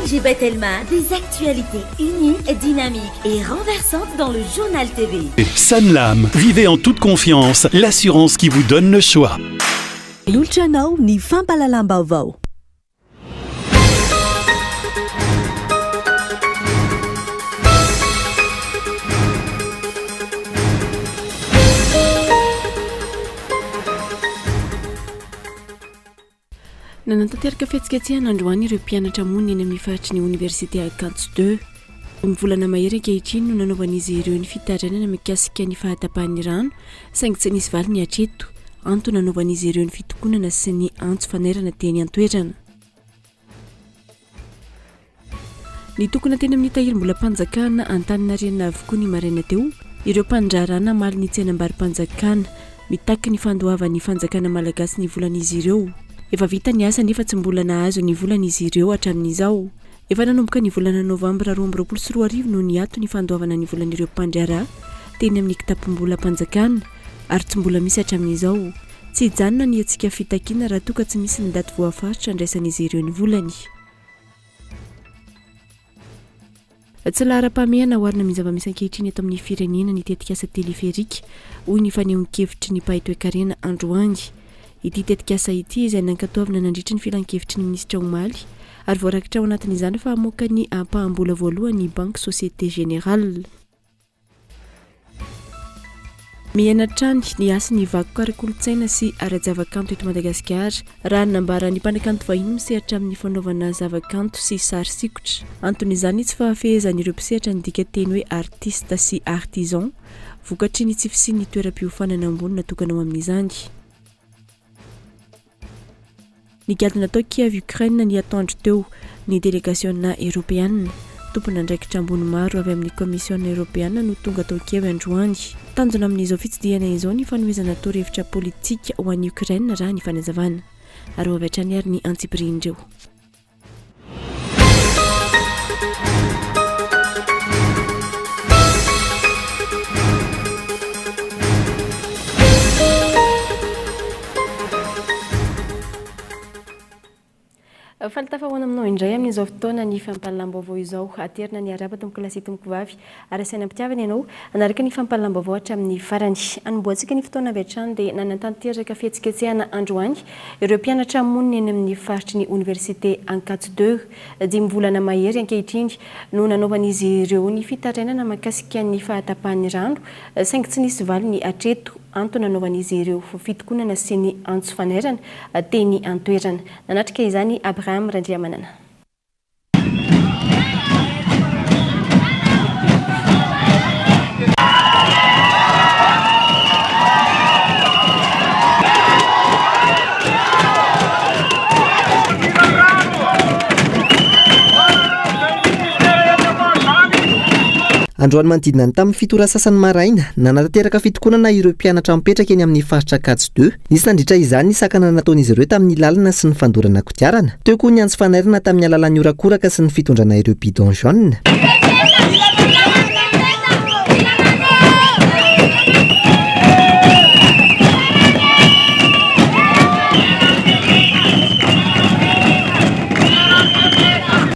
ONG Batelma, des actualités uniques, dynamiques et renversantes dans le Journal TV. Sanlam, vivez en toute confiance, l'assurance qui vous donne le choix. Manolotra anao ny fampahalalam-baovao. Nanatanteraka fihetsiketsehana androany ireo mpianatra monina eny amin'ny faritry ny oniversite Ankatso ii. Dimy volana mahery ankehitriny no nanaovan'izy ireo ny fitarainana mikasika ny fahatapahan'ny rano saingy tsy nisy valiny hatreto, antony nanaovan'izy ireo ny fitokonana sy ny antso fanairana teny an-toerana. Nitokona teny amin'ny tahirim-bolam-panjakana Antaninarenina avokoa ny maraina teo ireo mpandraharaha namaly ny tsenam-baro-panjakana mitaky ny fandoavan'ny fanjakana malagasy ny volan'izy ireo. Efa vita ny asa nefa tsy mbola nahazo ny volany izy ireo hatramin'izao. Efa nanomboka ny volana novambra 2022 no niato ny fandoavana ny volan'ireo mpandraharaha teny amin'ny kitapom-bolam-panjakana ary tsy mbola misy hatramin'izao. Tsy hijanona ny hetsika fitakiana raha toa ka tsy misy ny daty voafaritra handraisan'izy ireo ny volany. Tsy laharam-pahamehana oharina amin'ny zava-misy ankehitriny eto amin'ny firenena ny tetikasa teleferika, hoy ny fanehoan-kevitry ny mpahay toekarena androany. Ity tetikasa ity izay nankatoavina nandritry ny filankevitry ny minisitra omaly ary voarakitra ao anatin'izany fa hamoaka ny ampaham-bola voalohany ny banky Société Générale. Mihena hatrany ny hasin'ny vakoka ara-kolontsaina sy ara-javakanto eto Madagasikara, raha ny nambaran'ny mpanakanto vahiny misehatra amin'ny fanaovana zavakanto sy sary sikotra. Anton'izany ny tsy fahafehezan'ireo mpisehatra ny dikanteny hoe artiste sy artisan, vokatry ny tsy fisian'ny toeram-piofanana ambony natokana ho amin'izany. Nigadona tao Kiev, Ukraine ny atoandro teo ny delegasiona eoropeana. Tompon'andraikitra ambony maro avy amin'ny Kaomisiona Eoropeana no tonga tao Kiev androany. Tanjona amin'izao fitsidihana izao ny fanomezana torohevitra politika ho an'i Ukraine raha ny fanazavana. Ary ho avy hatrany ary ny antsipirihin'ireo. Faly tafahoana aminao indray amin'izao fotoana ny fampahalalam-baovao izao. Aterina ny arahaba tompoko lahy sy tompoko vavy ary asaina am-pitiavana ianao hanaraka ny fampahalalam-baovao hatramin'ny farany. Hanombohantsika ny fotoana avy hatrany dia nanatanteraka fihetsiketsehana androany Ireo mpianatra monina eny amin'ny faritry ny oniversite Ankatso ii, dimy volana mahery ankehitriny no nanaovan'izy ireo ny fitarainana mahakasika ny fahatapahan'ny rano saingy tsy nisy valiny hatreto, antony nanaovan'izy ireo fitokonana sy ny antso fanairana teny an-toerana. Nanatrika izany Abraham Randriamanana. Androany manodidina ny tamin'ny fito ora sasany maraina, nanatanteraka fitokonana ireo mpianatra mipetraka eny amin'ny faritra Ankatso ii. Nisy nandritra izany ny sakana nataon'izy ireo tamin'ny lalana sy ny fandorana kodiarana. Teo koa ny antso fanairana tamin'ny alalan'ny horakoraka sy ny fitondrana ireo bidon jaune.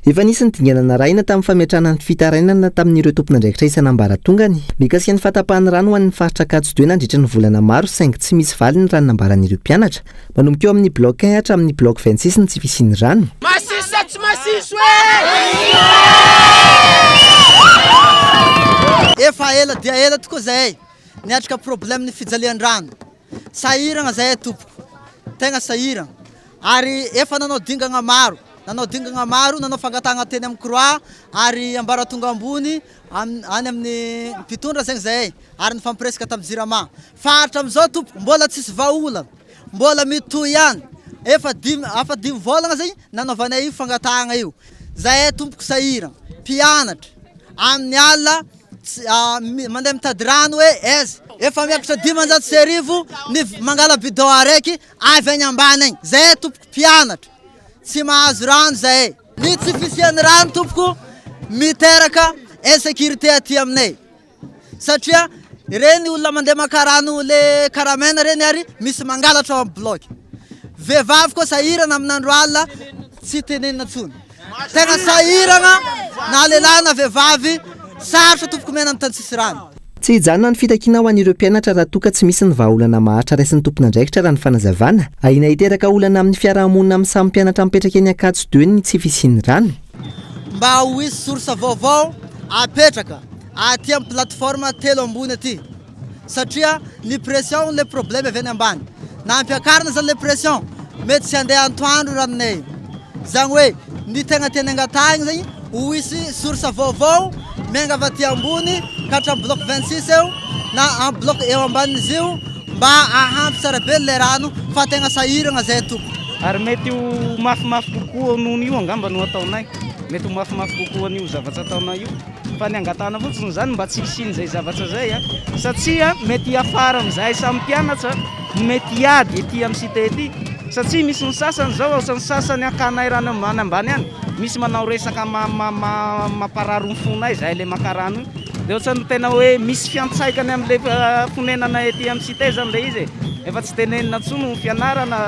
Efa nisy ny dingana narahina tamin'ny fametrahana ny fitarainana tamin'ireo tompon'andraikitra isan'ambaratongany mikasika ny fahatapahan'ny rano ho an'ny faritra Ankatso ii nandritra ny volana maro saingy tsy misy valiny raha ny nambaran'ireo mpianatra. Manomboka eo amin'ny bloc un hatramin'ny bloc 26 ny tsy fisian'ny rano. Masiso sa tsy masiso e! Efa ela dia ela tokoa zahay niatrika problème ny fijalian-drano. Sahiragna zahay tompoko, tegna sahiragna. Ary efa nanao dingagna maro, nanao dingagna maro, nanao fangatahagna teny amin'ny croix ary ambaratonga ambony any amin'ny mpitondra zegny zahay. ary nifampiresaka tamin'ny Jirama. Fa hatramin'izao tompoko mbola tsisy vahaolana, mbola mitohy ihany. Efa dimy afa dimy volagna zay nanaovanay io fangatahagna io. Zahay tompoko sahiragna, mpianatra, amin'ny alina tsy mandeha mitady rano hoe aiza. Efa miakatra 1500 ny mangala bidon araiky avy any ambany agny. Zahay tompoko mpianatra, tsy mahazo rano zahay. Ny tsy fisian'ny rano tompoko miteraka insécurité aty aminay. Satria ireny olona mandeha maka rano le karamena reny ary misy mangalatra ao amin'ny bloc. Vehivavy koa sahirana amin'ny andro alina tsy tenenina tsony. Tegna sahiragna na lehilahy na vehivavy, sarotra tompoko miaina amin'ny tany tsisy rano. Tsy hijanona ny fitakiana ho an'ireo mpianatra raha toa ka tsy misy ny vahaolana maharitra raisin'ny tompon'andraikitra raha ny fanazavana. Ahiana hiteraka olana amin'ny fiarahamonina amin'ny samy mpianatra mipetraka eny Ankatso deux ny tsy fisian'ny rano. Mba ho hisy source vaovao apetraka aty amin'ny plateforme telo ambony aty satria ny pression le problème avy any ambany na ampiakarina zany le pression mety tsy handeha antoandro ranonay zany hoe ny tegna tiany angatahina zegny ho hisy source vaovao miainga avy aty ambony ka hatramin'ny bloc 26 eo na amin'ny bloc eo ambanin'izy io mba ahampy tsara be le rano fa tegna sahiragna zay tompoko. Ary mety ho mafimafy kokoa noho io angamba no ataonay, mety ho mafimafy kokoa an'io zavatra ataonay io, fa ny angatahana fotsiny izany mba tsy hisian'izay zavatra izay a, satria mety hiafara amin'izahay samy mpianatra no mety hiady ety amin'ny cité ety, satria misy ny sasany izao ohatran'ny sasany ankanay rano any ambany any, misy manao resaka mamparary ny fonay izahay ilay maka rano io, dia ohatran'ny tena hoe misy fiantsaikany amin'ilay fonenana ety amin'ny cité izany ilay izy e, efa tsy tenenina intsony ny fianarana,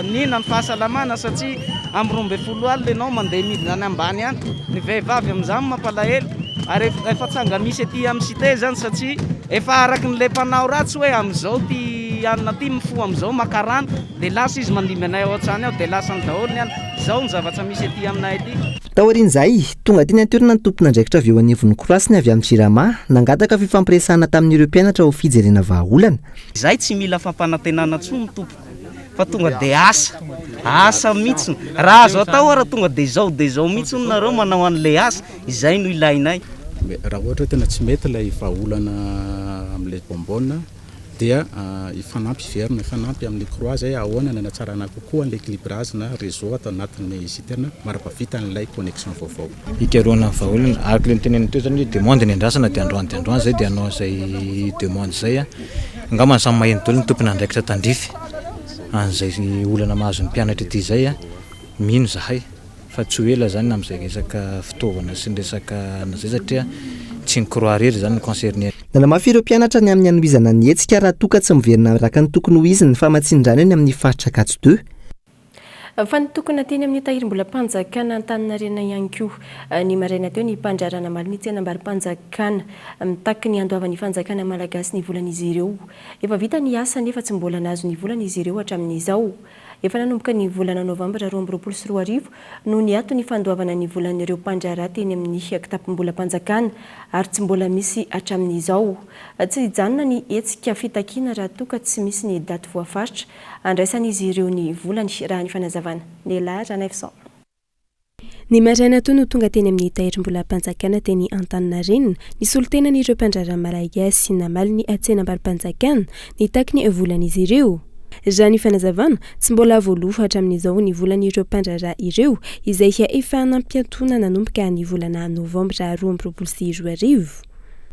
nina ny fahasalamana satria amin'ny 12 alina ianao mandeha midina any ambany any, ny vehivavy amin'izany mampalahelo, ary efa tranga misy ety amin'ny cité izany satria efa araky ny le mpanao ratsy hoe amin'izao ity anona ity mifoha amin'izao maka rano dia lasa izy mandimby anay ao an-trano ao dia lasany daholo ny anona, izao ny zavatra misy ety aminay ety. Taorian'izay, tonga teny an-toerana ny tompon'andraikitra avy eo anivon'ny Croix sy ny avy amin'ny Jirama, nangataka fifampiresahana tamin'ireo mpianatra ho fijerena vahaolana. Izahay tsy mila fampanantenana intsony tompoko fa tonga dia asa, asa mihitsy, raha azo atao ara tonga dia izao dia izao mihitsy nareo manao an'ilay asa, izay no ilainay. Raha ohatra hoe tena tsy mety ilay vahaolana amin'ilay bonbonne dia hifanampy hiverina hifanampy amin'ny croix zay ahoana ny hanatsarana kokoa an'ilay équilibrage na réseau ato anatin'ny citerne mara-pahavita an'ilay connexion vaovao. Hikarohana ny vahaolana. Araka ilay notenenina teo izany hoe demande ny andrasana dia androany dia androany izay dia hanao an'izay demande izay. Angamba samy maheno daholo ny tompon'andraikitra tandrify an'izay olana mahazo ny mpianatra ity izay. Mino izahay fa tsy ho ela izany amin'izay resaka fitaovana sy ny resaka anona izay satria tsy ny croix irery izany no concerné. Nanamafy ireo mpianatra ny amin'ny hanohizana ny hetsika raha toa ka tsy miverina araka ny tokony ho izy ny famatsian-drano eny amin'ny faritra Ankatso deux. Fa nitokona teny amin'ny tahirim-bolam-panjakana Antaninarenina ihany koa ny maraina teo ny mpandraharaha namaly ny tsenambaro-panjakana mitaky ny handoavan'ny fanjakana malagasy ny volan'izy ireo. Efa vita ny asa nefa tsy mbola nahazo ny volany izy ireo hatramin'izao. Efa nanomboka ny volana novambra 2022 no niato ny fandoavana ny volan'ireo mpandraharaha teny amin'ny kitapom-bolam-panjakana ary tsy mbola misy hatramin'izao. Tsy hijanona ny hetsika fitakiana raha toa ka tsy misy ny daty voafaritra Andraisan'izy ireo ny volany, raha ny fanazavana. Nela Ranaivoson. Ny maraina teo no tonga teny amin'ny Tahirim-bolam-panjakana teny Antaninarenina ny solontenan'ireo mpandraharaha malagasy namaly ny tsenambaro-panjakana nitaky ny volan'izy ireo. Raha ny fanazavana, tsy mbola voaloa hatramin'izao ny volan'ireo mpandraharaha ireo izay efa nampiantona nanomboka ny volana novambra 2022.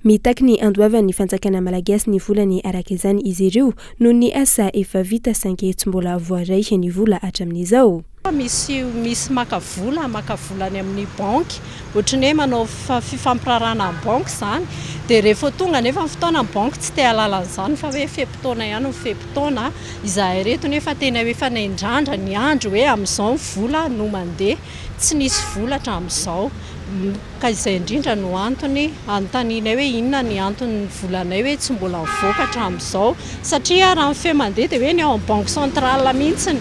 Mitaky ny handoavan'ny fanjakana malagasy ny volany araka izany izy ireo noho ny asa efa vita saingy tsy mbola voaray ny vola hatramin'izao. Misy misy maka vola, maka vola any amin'ny banky, ohatry ny hoe manao fifampiraharahana amin'ny banky izany, dia rehefa tonga anefa ny fotoana ny banky tsy te hahalala an'izany fa hoe fe-potoana ihany ny fe-potoana, izahay ireto nefa tena efa naindrandra niandry hoe amin'izao ny vola no mandeha, tsy nisy vola hatramin'izao. Ka izay indrindra no antony anontanianay hoe inona ny anton'ny volanay hoe tsy mbola mivoaka hatramin'izao satria raha ny feo mandeha dia hoe ny ao amin'ny banque centrale mihitsy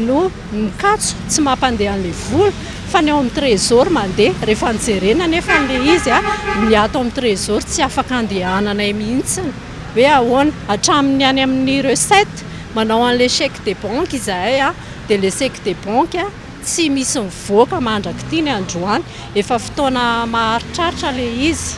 no mikatso tsy mampandeha an'ilay vola fa ny ao amin'ny trésor mandeha, rehefa nojerena anefa ilay izy ny ato amin'ny trésor tsy afaka andehananay mihitsy hoe ahoana, hatramin'ny any amin'ny recette manao an'ilay chèque de banque izahay dia ilay chèque de banque Tsy misy mivoaka mandrak'ity ny androany, efa fotoana maharitraritra ilay izy.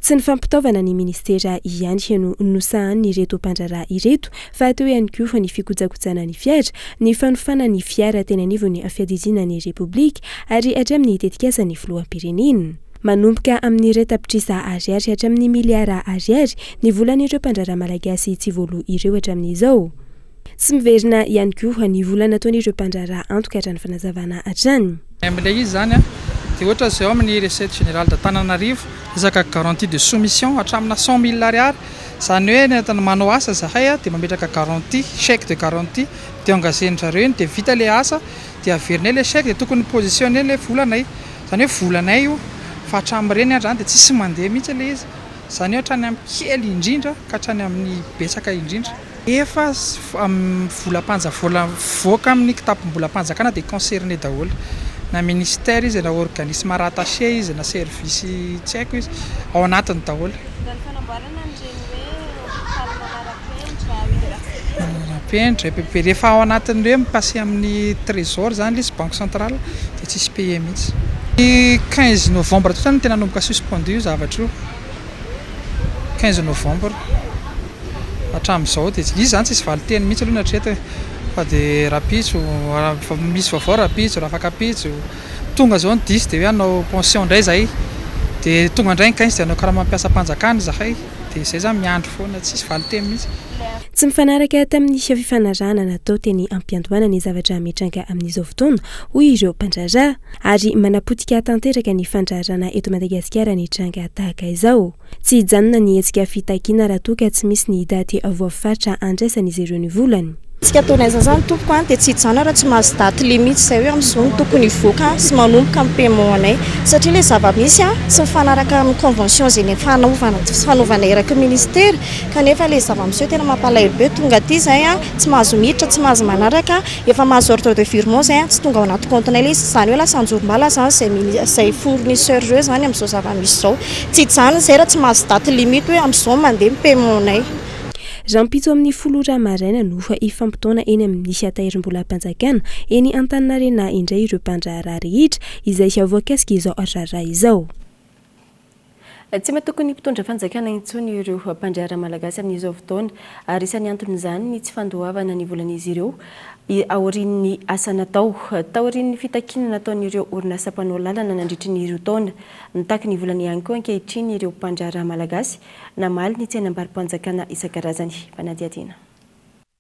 Tsy ny fampitaovana ny minisitera ihany no nosahanin'ireto mpandraharaha ireto fa teo ihany koa ny fikojakojana ny fiara, ny fanofana ny fiara teny anivon'ny fiadidiana ny Repoblika ary hatramin'ny tetikasan'ny filoham-pirenena. Manomboka amin'ny iray tapitrisa ariary hatramin'ny miliara ariary ny volan'ireo mpandraharaha malagasy tsy voaloa ireo hatramin'izao. Tsy miverina ihany koa ny vola nataon'ireo mpandraharaha antoka raha ny fanazavana hatrany. Amin'ilay izy izany dia ohatra izao amin'ny recette générale d'Antananarivo, resaka garantie de soumission hatramina 100 mille ariary, izany hoe ny manao asa izahay dia mametraka garantie, chèque de garantie, dia engager-ndry zareo iny dia vita ilay asa. Dia averinay ilay chèque dia tokony positionner ilay volanay. Izany hoe volanay io fa hatramin'ireny ary izany dia tsisy mandeha mihitsy ilay izy. Izany hoe hatrany amin'ny kely indrindra ka hatrany amin'ny betsaka indrindra. Efa volam-panja vola mivoaka amin'ny kitapom-bolam-panjakana dia concerné daholo. Na ministère izy na organisme rattaché izy na service tsy haiko izy, ao anatiny daholo. Raha ny fanamboarana an'ireny hoe hôpital manara-penitra, université. Manara-penitra, EPP. Rehefa ao anatin'ny hoe mi-passer amin'ny trésor izany ilay izy, banque centrale, dia tsisy payé mihitsy. Ny 15 novembre teo izany no tena nanomboka suspendu io zavatra io. 15 novembre. Hatramin'izao dia izy izany tsisy valin-teny mihitsy aloha ny hatreto e. Fa dia rahampitso, misy vaovao rahampitso, rahafakampitso. Tonga izao ny dix dia hoe hanao pension indray izahay. Dia tonga indray ny quinze dia hanao karamam-piasam-panjakana izahay. Dia izay izany miandry foana, tsisy valin-teny mihitsy. Tsy mifanaraka tamin'ny fifanarahana natao teny am-piandohana ny zavatra mitranga amin'izao fotoana, hoy ireo mpandraharaha. Ary manapotika tanteraka ny fandraharahana eto Madagasikara ny tranga tahaka izao. Tsy hijanona ny hetsika fitakiana raha toa ka tsy misy ny daty voafaritra handraisan'izy ireo ny volany. Tsika ataonay zany zany tompoko an dia tsy hijanona raha tsy mahazo date limite izay hoe amin'izao no tokony hivoaka sy manomboka ny paiement anay satria ilay zava-misy an tsy mifanaraka amin'ny convention izay nifanaovana fanaovana eraky ny ministera kanefa ilay zava-miseho tena mampalahelo be tonga aty izay an tsy mahazo miditra tsy mahazo manaraka efa mahazo ordre de virement izay an tsy tonga ao anaty compte-nay ilay izy izany hoe lasa anjorom-bala izany izay mini- izay fournisseur ireo izany amin'izao zava-misy izao tsy hijanona izay raha tsy mahazo date limite hoe amin'izao mandeha ny paiement-nay. Rahampitso amin'ny folo ora maraina no hifampitaona eny amin'ny Tahirimbolam-panjakana eny Antaninarenina indray ireo mpandraharaha rehetra izay voakasik'izao raharaha izao. Tsy matoky ny mpitondra fanjakana intsony ireo mpandraharaha malagasy amin'izao fotoana ary isan'ny anton'izany ny tsy fandoavana ny volan'izy ireo aorian'ny asa natao. Taorian'ny fitakiana nataon'ireo orinasa mpanao lalana nandritry ny roa taona, mitaky ny volany ihany koa ankehitriny ireo mpandraharaha malagasy namaly ny tsenam-baro-panjakana isan-karazany. Fanadihadiana.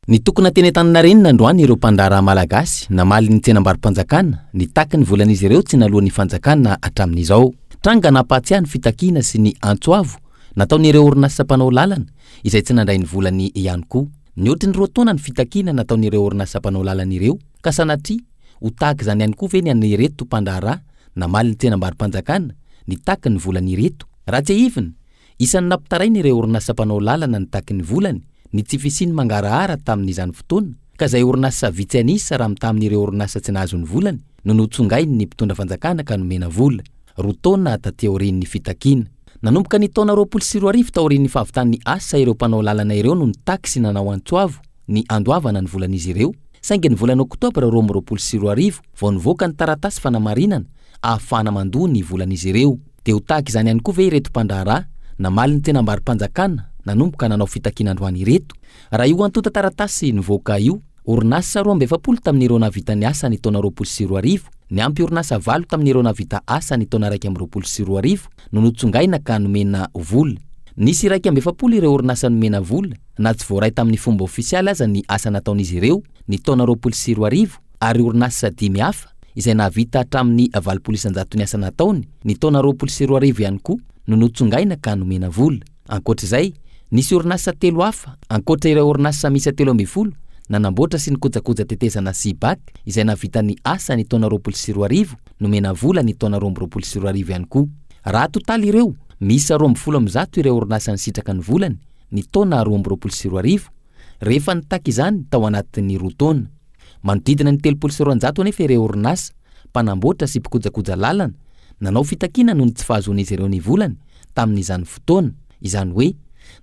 Nitokona teny Antaninarenina androany ireo mpandraharaha malagasy namaly ny tsenambaro-panjakana nitaky ny volan'izy ireo tsy naloan'ny fanjakana hatramin'izao. Tranga nampahatsiahy ny fitakiana sy ny antso avo nataon'ireo orinasa mpanao lalana izay tsy nandray ny volany ihany koa. Nihoatry ny roa taona ny fitakiana nataon'ireo orinasa mpanao lalana ireo ka sanatria ho tahaka izany ihany koa ve ny an'ireto mpandraharaha namaly ny tsenambaro-panjakana nitaky ny volany ireto? Raha tsiahivina, Isan'ny nampitaraina ireo orinasa mpanao lalana nitaky ny volany ny tsy fisian'ny mangarahara tamin'izany fotoana ka izay orinasa vitsy an'isa raha mitaha amin'ireo orinasa tsy nahazo ny volany no notsongain'ny mpitondra fanjakana ka nomena vola, roa taona taty aorian'ny fitakiana. Nanomboka ny taona 2020 taorian'ny fahavitan'ny asa ireo mpanao lalana ireo no nitaky sy nanao antso avo ny handoavana ny volan'izy ireo saingy ny volana oktobra 2022 vao nivoaka ny taratasy fanamarinana ahafahana mandoa ny volan'izy ireo. Dia ho tahaka izany ihany koa ve ireto mpandraharaha namaly ny tsenambaro-panjakana nanomboka nanao fitakiana androany ireto? Raha io antontan-taratasy nivoaka io, orinasa 42 tamin'ireo nahavita ny asa ny taona 2020, niampy orinasa valo tamin'ireo nahavita asa ny taona 2021 no notsongaina ka nomena vola. Nisy 41 ireo orinasa nomena vola na tsy voaray tamin'ny fomba ofisialy aza ny asa nataon'izy ireo ny taona 2020, ary orinasa dimy hafa izay nahavita hatramin'ny 80 isan-jaton'ny asa nataony ny taona 2020 ihany koa no notsongaina ka nomena vola. Ankoatra izay, nisy orinasa telo hafa ankoatra ireo orinasa miisa 13 nanamboatra sy nikojakoja tetezana Sibac izay nahavita ny asa ny taona 2020 nomena vola ny taona 2022 ihany koa. Raha atotaly ireo, miisa 112 ireo orinasa nisitraka ny volany ny taona 2022 rehefa nitaky izany tao anatin'ny roa taona. Manodidina ny 230 anefa ireo orinasa mpanamboatra sy mpikojakoja lalana nanao fitakiana noho ny tsy fahazoan'izy ireo ny volany tamin'izany fotoana, izany hoe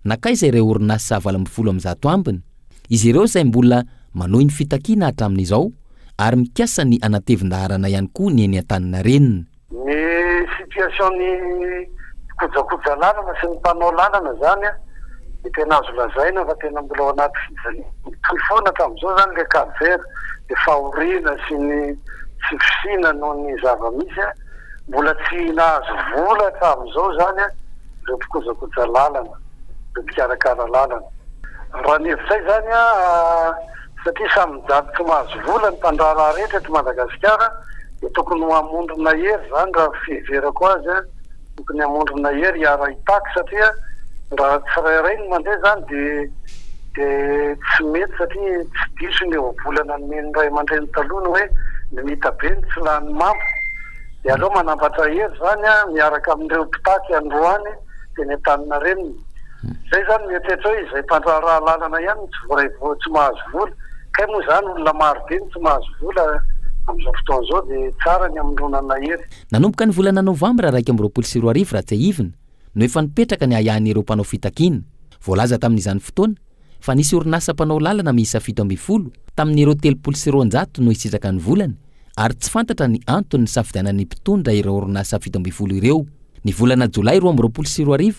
nankaiza ireo orinasa 118 ambiny? Izy ireo izay mbola manohy ny fitakiana hatramin'izao ary mikasa ny hanatevin-daharana ihany koa ny eny Antaninarenina. Ny situation ny mpikojakoja lalana sy ny mpanao lalana zany dia tena azo lazaina fa tena mbola ao anaty fijaliana mitohy foana hatramin'izao zany le calvaire, le fahoriana sy ny tsy fisiana noho ny zava-misy, mbola tsy nahazo vola hatramin'izao zany ireo mpikojakoja lalana, ireo mpikarakara lalana. Raha ny hevitray zany Satria samy mijaly tsy mahazo vola ny mpandraharaha rehetra eto Madagasikara dia tokony ho hamondrona hery izany raha ny fiheverako azy an, tokony hamondrona hery hiara hitaky satria raha tsirairay no mandeha izany dia dia tsy mety satria tsy diso ny ohabolana nomen'ny ray aman-dreny taloha ny hoe. Ny mitabe no tsy lany mamba. Dia aleo manambatra hery izany miaraka amin'ireo mpitaky androany teny Antaninarenina. Izay izany mieritreritra hoe izay mpandraharaha lalana ihany no tsy voaray vola, tsy mahazo vola. Kay moa izany olona maro be no tsy mahazo vola amin'izao fotoana izao dia tsara ny hamoronana hery. Nanomboka ny volana novambra 2021 raha tsiahivina no efa nipetraka ny ahiahin'ireo mpanao fitakiana. Voalaza tamin'izany fotoana fa nisy orinasa mpanao lalana miisa 17 tamin'ireo 230 no hisitraka ny volany ary tsy fantatra ny antony nisafidianan'ny mpitondra ireo orinasa 17 ireo. Ny volana jolay 2022,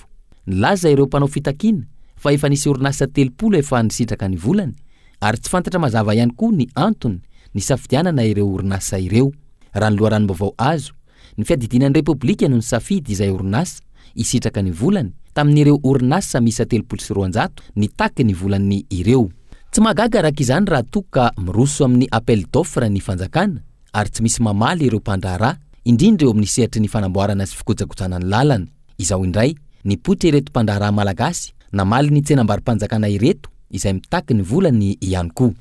nilaza ireo mpanao fitakiana fa efa nisy orinasa 30 efa nisitraka ny volany ary tsy fantatra mazava ihany koa ny antony nisafidianana ireo orinasa ireo. Raha ny loharanom-baovao azo, Ny fiadidiana ny Repoblika no nisafidy izay orinasa hisitraka ny volany tamin'ireo orinasa miisa 230 nitaky ny volan'ny ireo. Tsy mahagaga araka izany raha toa ka miroso amin'ny appel d'offre ny fanjakana ary tsy misy mamaly ireo mpandraharaha, indrindra eo amin'ny sehatry ny fanamboarana sy fikojakojana ny lalana. Izao indray, nipoitra ireto mpandraharaha malagasy namaly ny tsenambaro-panjakana ireto izay mitaky ny volany ihany koa.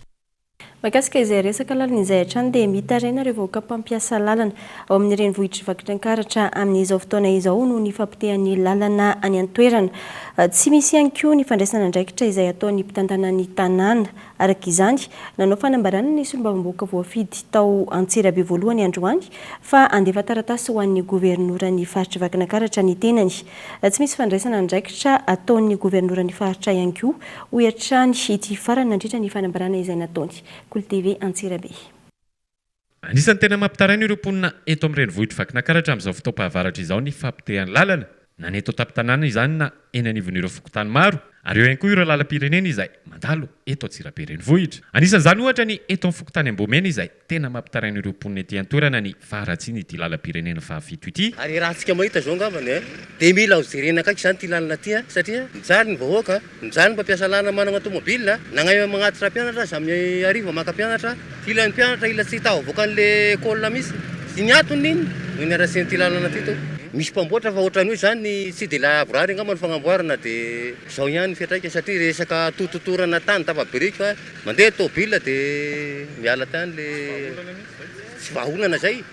Mahakasika izay resaka lalana izay hatrany dia mitaraina ireo vahoaka mpampiasa lalana ao amin'ny renivohitr'i Vakinankaratra amin'izao fotoana izao noho ny fahapotehan'ny lalana any an-toerana. Tsy misy ihany koa ny fandraisana andraikitra izay ataon'ny mpitantana ny tanàna. Araka izany, nanao fanambarana ny solombavambahoaka voafidy tao Antsirabe voalohany androany fa handefa taratasy ho an'ny governoran'ny faritr'i Vakinankaratra ny tenany. Tsy misy fandraisana andraikitra ataon'ny governoran'ny faritra ihany koa, hoy hatrany ity farany nandritra ny fanambarana izay nataony. Kolo TV Antsirabe. Anisan'ny tena mampitaraina ireo mponina eto amin'ny renivohitr'i Vakinankaratra amin'izao fotoam-pahavaratra izao ny fahapotehan'ny lalana, na ny eto an-tampon-tanàna izany na eny anivon'ireo fokontany maro, ary eo ihany koa ireo lalam-pirenena izay mandalo eto Antsirabe renivohitra. Anisan'izany ohatra ny eto amin'ny fokontany Ambohimena izay Tena mampitaraina ireo mponina ety an-toerana ny faharatsian'ity lalam-pirenena fahafito ity. Ary raha antsika mahita izao angambany eh, dia mila ho jerena akaiky izany ity lalana ity eh, satria mijaly ny vahoaka, mijaly ny mpampiasa lalana manana tomobile, na ngay magnatitra mpianatra aza amin'ny hariva maka mpianatra, hila ny mpianatra hila tsy tafavoaka an'le école mihitsy, sy ny antony iny no niaratsian'ity lalana ity to. Misy mpamboatra fa ohatran'ny hoe izany tsy dia lavorary angamba ny fagnamboarana dia izao ihany ny fiantraikany satria resaka tototorana tany tafabiriky fa Mandeha tôbila de miala tany le tsy vahaolana zay.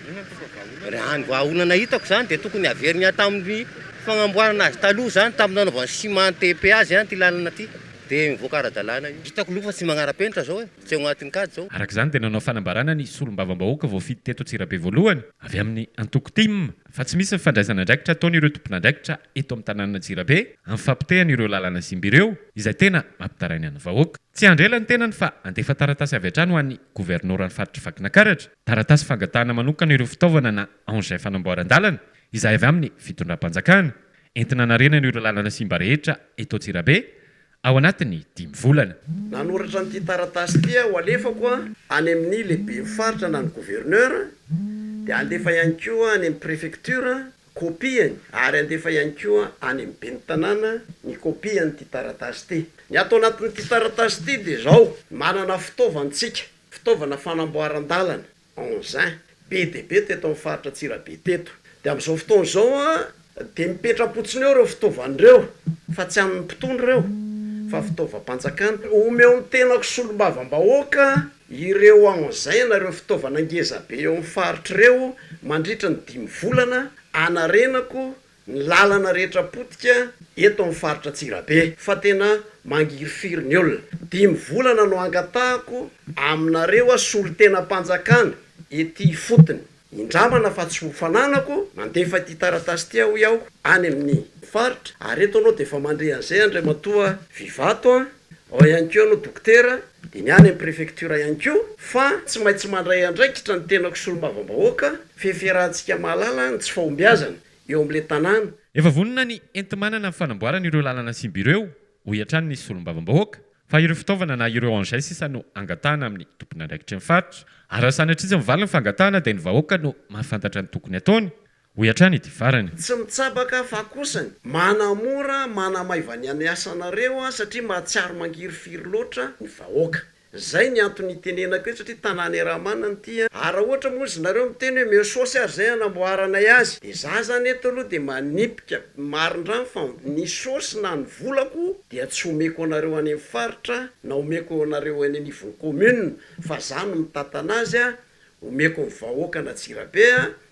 Raha ny vahaolana hitako zany de tokony averina tamin'ny fagnamboarana azy taloha zany tamin'ny nanaovana ciment TP azy ty lalana ty de mivoaka ara-dalàna io. Hitako aloha fa tsy magnara-penitra zao e, tsy ao agnatin'ny kajy zao. Araka izany dia nanao fanambarana ny solombavambahoaka voafidy teto Antsirabe voalohany avy amin'ny antoko tim fa tsy misy ny fandraisana andraikitra ataon'ireo tompon'andraikitra eto amin'ny tanànan'Antsirabe amin'ny fapotehana ireo lalana simba ireo izay tena mampitaraina ny vahoaka. Tsy handre ela ny tenany fa handefa taratasy avy hatrany ho an'ny governoran'ny faritr'i Vakinankaratra, taratasy fangatahana manokana ireo fitaovana na engins fanamboaran-dalana izay avy amin'ny fitondram-panjakana, entina hanarenana ireo lalana simba rehetra eto Antsirabe ao anatin'ny dimy volana. Nanoratra an'ity taratasy ity aho alefako any amin'ny lehiben'ny faritra na ny gouverneur, dia handefa ihany koa any amin'ny préfecture kopiany ary handefa ihany koa any amin'ny ben'ny tanàna ny kopian'ity taratasy ity. Ny ato anatin'ity taratasy ity dia izao, manana fitaovantsika, fitaovana fanamboaran-dalana, engin, be dia be teto amin'ny faritra Antsirabe teto. Dia amin'izao fotoana izao dia mipetra-potsiny eo ireo fitaovana ireo fa tsy an'ny mpitondra ireo fa fitaovam-panjakana. Omeo ny tenako solombavambahoaka ireo engin na ireo fitaovana ngeza be eo amin'ny faritra ireo mandritra ny dimy volana hanarenako ny lalana rehetra potika eto amin'ny faritra Antsirabe fa tena mangirifiry ny olona. Dimy volana no angatahako aminareo solontenam-panjakana ety ifotony. Indramana fa tsy ho fananako, mandefa ity taratasy ity aho hoy aho any amin'ny faritra ary eto anao dia efa mandre an'izay Andriamatoa Vivato a, ao ihany koa ianao Dokotera, dia ny any amin'ny prefecture ihany koa fa tsy maintsy mandray andraikitra ny tenako solombavambahoaka, feferahantsika mahalala ny tsy fahombiazana eo amin'ilay tanàna. Efa vonona ny enti-manana amin'ny fanamboarana ireo lalana simba ireo, hoy hatrany ny solombavambahoaka, fa ireo fitaovana na ireo engins sisa no angatahana amin'ny tompon'andraikitry ny faritra. Ary raha sanatria tsy mivaly ny fangatahana dia ny vahoaka no mahafantatra ny tokony hataony, hoy hatrany ity farany. Tsy mitsabaka fa kosany manamora manamaivana ny asanareo satria mahatsiaro mangirifiry loatra ny vahoaka. Zay ny antony itenenako eto satria tanàna iaraha-manana ity an! Ary raha ohatra moa izy nareo miteny hoe meo saosy ary zay hanamboaranay azy de za zany eto aloha de manipika marindrano fa ny saosy na ny volako dia tsy omeko anareo any amin'ny faritra na omeko anareo any anivon'ny commune fa za no mitantana azy an! omeko ny vahoakan'Antsirabe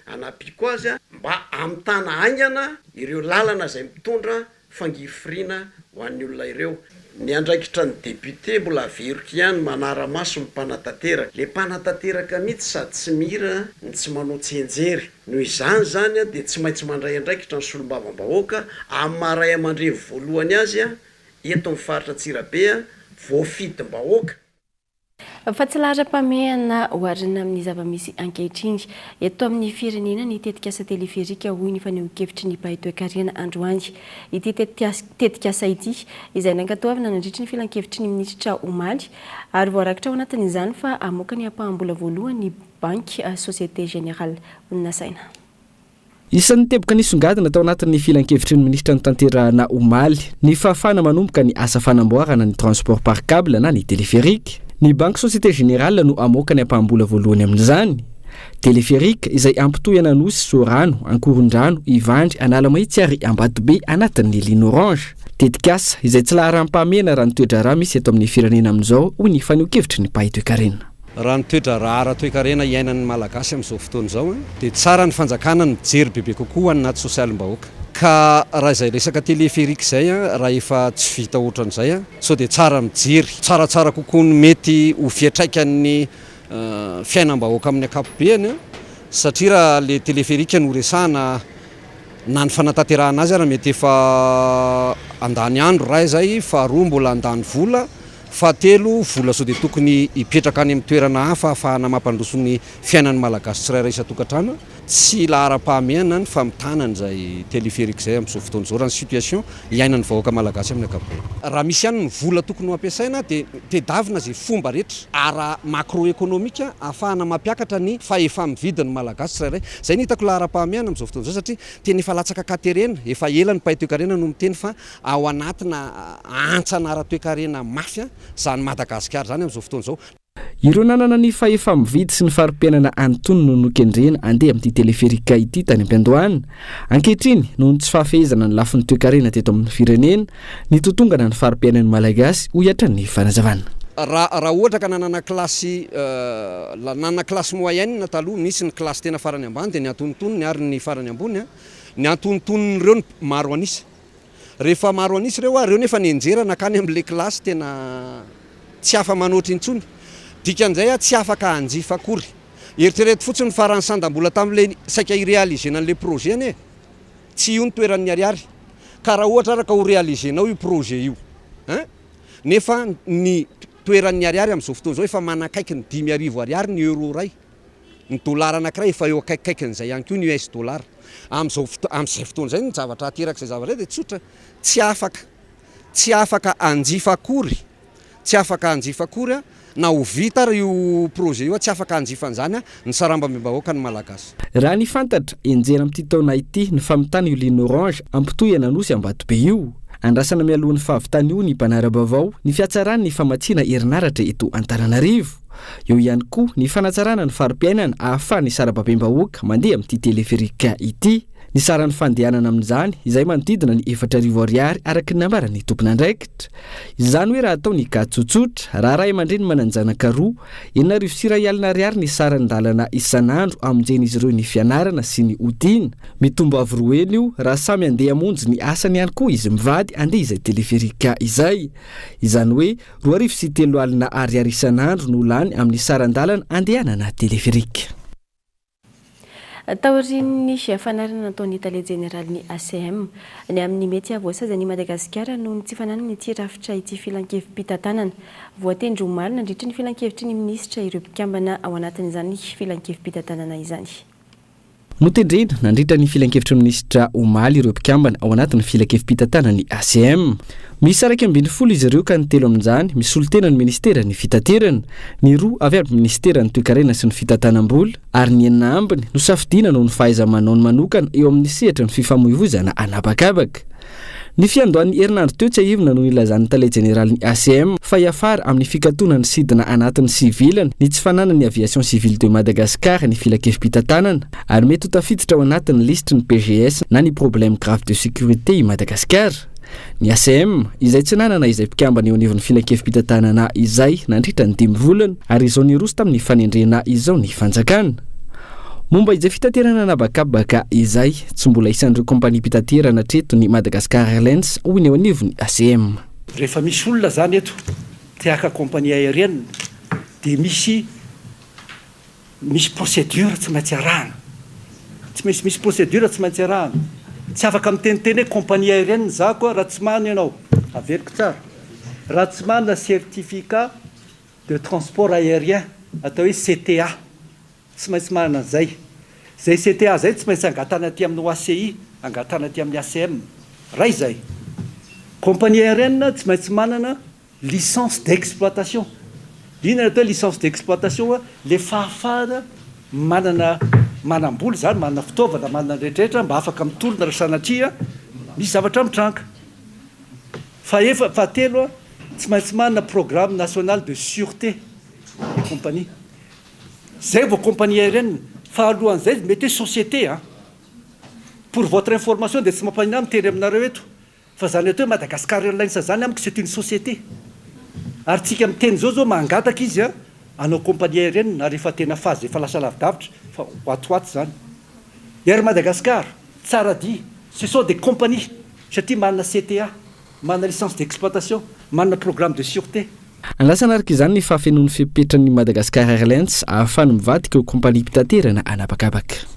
hanampiako azy mba hamitana haingana ireo lalana izay mitondra fangirifiriana ho an'ny olona ireo. Ny andraikitra ny député mbola averiko ihany manara-maso ny mpanatanteraka. Le mpanatanteraka mihitsy sady tsy mihira no tsy manao tsianjery. Noho izany izany dia tsy maintsy mandray andraikitra ny solombavambahoaka amin'ny maha ray aman-dreny voalohany azy eto amin'ny faritra Antsirabe voafidim-bahoaka. Fa tsy laharam-pahamehana oharina amin'ny zava-misy ankehitriny eto amin'ny firenena ny tetikasa teleferika, hoy ny fanehoan-kevitry ny mpahay toekarena androany. Ity tetikasa ity, izay nankatoavina nandritry ny filankevitry ny minisitra omaly, ary voarakitra ao anatin'izany fa hamoaka ny ampaham-bola voalohany ny banky Société Générale. Nasaina. Isan'ny teboka nisongadina tao anatin'ny filankevitry ny minisitra notanterahana omaly ny fahafahana manomboka ny asa fanamboarana ny transport par cable na ny téléphérique. Ny banky Société Générale no hamoaka ny ampaham-bola voalohany amin'izany. Téléphérique izay hampitohy an'Anosy, Soarano, Ankorondrano, Ivandry, Analamahitsy ary Ambatobe anatin'ny ligne orange. Tetikasa izay tsy laharam-pahamehana raha ny toe-draharaha misy eto amin'ny firenena amin'izao, hoy ny fanehoan-kevitry ny mpahay toekarena. Raha ny toe-draharaha ara-toekarena iainan'ny Malagasy amin'izao fotoana izao dia tsara ny fanjakana ny mijery bebe kokoa ho an'ny anaty sosialim-bahoaka. Ka raha izay resaka téléphérique izay raha efa tsy vita ohatran'izay sao dia tsara mijery tsaratsara kokoa ny mety ho fiantraikan'ny fiainam-bahoaka amin'ny ankapobeny satria raha le téléphérique no resahana na ny fanatanterahana azy ara mety efa handany andro raha izay, faharoa mbola handany vola. Fahatelo, vola sao dia tokony hipetraka any amin'ny toerana hafa ahafahana mampandroso ny fiainan'ny Malagasy tsirairay isan-tokantrano. Tsy laharam-pahamehana ny famitana an'izay téléphérique izay amin'izao fotoana izao raha ny situation iainan'ny vahoaka Malagasy amin'ny ankapobeny. Raha misy ihany ny vola tokony ho ampiasaina dia tedavina izay fomba rehetra ara-macro-économique ahafahana mampiakatra ny fahefa-mividin'ny Malagasy tsirairay. Izay no hitako laharam-pahamehana amin'izao fotoana izao satria tena efa latsaka an-katerena, efa ela ny mpahay toekarena no miteny fa ao anatina hantsana ara-toekarena mafy izany Madagasikara izany amin'izao fotoana izao. Ireo nanana ny fahefa-mividy sy ny fari-piainana antonony no nokendrena handeha amin'ity teleferika ity tany am-piandohana. Ankehitriny, noho ny tsy fahafehezana ny lafiny toekarena teto amin'ny firenena, nitotongana ny fari-piainan'ny Malagasy, hoy hatrany ny fanazavana. Raha raha ohatra ka nanana kilasy nanana classe moyenne taloha, nisy ny kilasy tena farany ambany dia ny antonontonony ary ny farany ambony, ny antonontonon'ireo no maro an'isa. Rehefa maro an'isa ireo ary ireo nefa nianjera nankany amin'ilay kilasy tena tsy afa-manoatra intsony. Dikan'izay aho tsy afaka hanjifa akory. Eritrereto fotsiny fa raha ny sandam-bola tamin'ilay saika hi-realiser-na an'ilay projet anie, tsy io ny toeran'ny ariary. Ka raha ohatra ary ka ho realiser-nao io projet io, hein, nefa ny toeran'ny ariary amin'izao fotoana izao efa manakaiky ny 5000 ariary ny euro iray. Ny dolara anankiray efa eo akaikikaikin'izay ihany koa ny US dollar. Amin'izao foto- amin'izay fotoana izay ny zavatra aterak'izay zavatra izay dia tsotra, tsy afaka, tsy afaka hanjifa akory, tsy afaka hanjifa akory na ho vita ary io projet io, tsy afaka hanjifa an'izany ny sarambabem-bahoaka ny Malagasy. Raha ny fantatra, enjehina amin'ity taona ity ny famitana io ligne orange hampitohy an'Anosy Ambatobe io. Andrasana mialohan'ny fahavitan'io ny mpanara-baovao ny fihatsaran'ny famatsiana herinaratra eto Antananarivo. Eo ihany koa ny fanatsarana ny fari-piainana ahafahan'ny sarababem-bahoaka mandeha amin'ity téléphérique ity. Ny saran'ny fandehanana amin'izany izay manodidina ny 4000 ariary araka ny nambaran'ny tompon'andraikitra. Izany hoe raha atao ny cas tsotsotra, raha ray aman-dreny manan-janaka roa, 1061 ariary ny saran-dalana isan'andro hamonjen'izy ireo ny fianarana sy ny hodiana. Mitombo avo roa heny io raha samy handeha hamonjy ny asany ihany koa izy mivady handeha izay téléphérique izay. Izany hoe 3002 ariary isan'andro no lany amin'ny saran-dalana andehanana téléphérique. Taorian'ny fanairana nataon'ny tale jeneralin'ny ACM ny amin'ny mety hahavoasazy an'i Madagasikara noho ny tsy fananany ity rafitra ity filankevi-pitantanana. Voatendry omaly nandritry ny filankevitry ny minisitra ireo mpikambana ao anatin'izany filankevi-pitantanana izany. Notendrena nandritra ny filankevitry ny minisitra omaly ireo mpikambana ao anatin'ny filankevi-pitantanan'ny ACM. Miisa 11 izy ireo ka ny telo amin'izany misolo tena ny minisiteran'ny Fitaterana, ny roa avy amin'ny minisiteran'ny Toekarena sy ny Fitantanam-bola ary ny enina ambiny nosafidiana noho ny fahaiza-manaony manokana eo amin'ny sehatry ny fifamoivoizana an'habakabaka. Ny fiandohan'ny herinandro teo tsiahivina no nilazan'ny tale jeneralin'ny ACM fa hiafara amin'ny fikatonan'ny sidina anatiny sy ivelany ny tsy fananan'ny Aviation Civile de Madagascar ny filankevi-pitantanana ary mety ho tafiditra ao anatin'ny lisitry ny PGS na ny Problème Grave de Sécurité i Madagasikara. Ny ACM, izay tsy nanana izay mpikambana eo anivon'ny filankevi-pitantanana izay nandritra ny dimy volana, ary izao niroso tamin'ny fanendrena izao ny fanjakana. Momba izay fitaterana an'habakabaka izay, tsy mbola isan'ireo kaompaniam-pitaterana hatreto ny Madagascar Airlines, hoy ny eo anivon'ny ACM. Rehefa misy olona zany eto te haka compagnie aérienne dia misy misy procédure tsy maintsy arahana. Tsy maintsy misy procédure tsy maintsy arahana. Tsy afaka miteniteny hoe compagnie aérienne za koa raha tsy manana ianao. Averiko tsara. Raha tsy manana certificat de transport aérien atao hoe CTA. Tsy maintsy manana an'izay. Izay CTA izay tsy maintsy angatahana aty amin'ny OACI, angatahana aty amin'ny ACM. Ray izay. Compagnie aérienne tsy maintsy manana licence d'exploitation. Inona ny atao hoe licence d'exploitation? Ilay fahafahana manana manam-bola izany, manana fitaovana, manana ny rehetrarehetra mba afaka mitolona raha sanatria misy zavatra mitranga. Fahefa, fahatelo, tsy maintsy manana programme national de sûreté ny compagnie. Zay vao compagnie aérienne fa alohan'izay mety hoe société an! Pour votre information dia tsy mampaninona ahy miteny aminareo eto fa zany atao hoe Madagascar Airlines zany amiko c'est une société ary tsika miteny zao zao mangataka izy an hanao compagnie aérienne ary efa tena phase efa lasa lavidavitra fa ho ato ho ato zany. Air Madagascar, Tsaradia, ce sont des compagnies satria manana CTA, manana licence d'exploitation, manana programme de sûreté. Andrasana araka izany ny fahafenoan'ny fepetran'ny Madagascar Airlines ahafahany mivadika ho kompaniam-pitaterana an'habakabaka.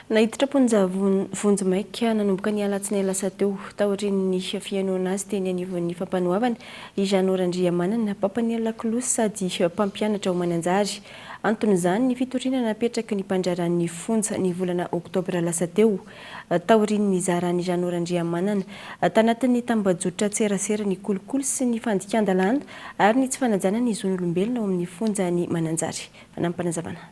Naiditra am-ponja vonjimaika nanomboka ny alatsinainy lasa teo, taorian'ny fihainoana azy teny anivon'ny fampanoavana, i Jeannot Randriamanana, mpampaneno lakolosy sady mpampianatra ao Mananjary. Anton'izany ny fitoriana napetraky ny mpandraharahan'ny fonja ny volana oktobra lasa teo. Taorian'ny nizaran'i Jeannot Randriamanana tanatin'ny tambajotran-tserasera ny kolikoly sy ny fandikan-dalàna ary ny tsy fanajana ny zon'olombelona ao amin'ny fonjan'i Mananjary. Fanampim-panazavana.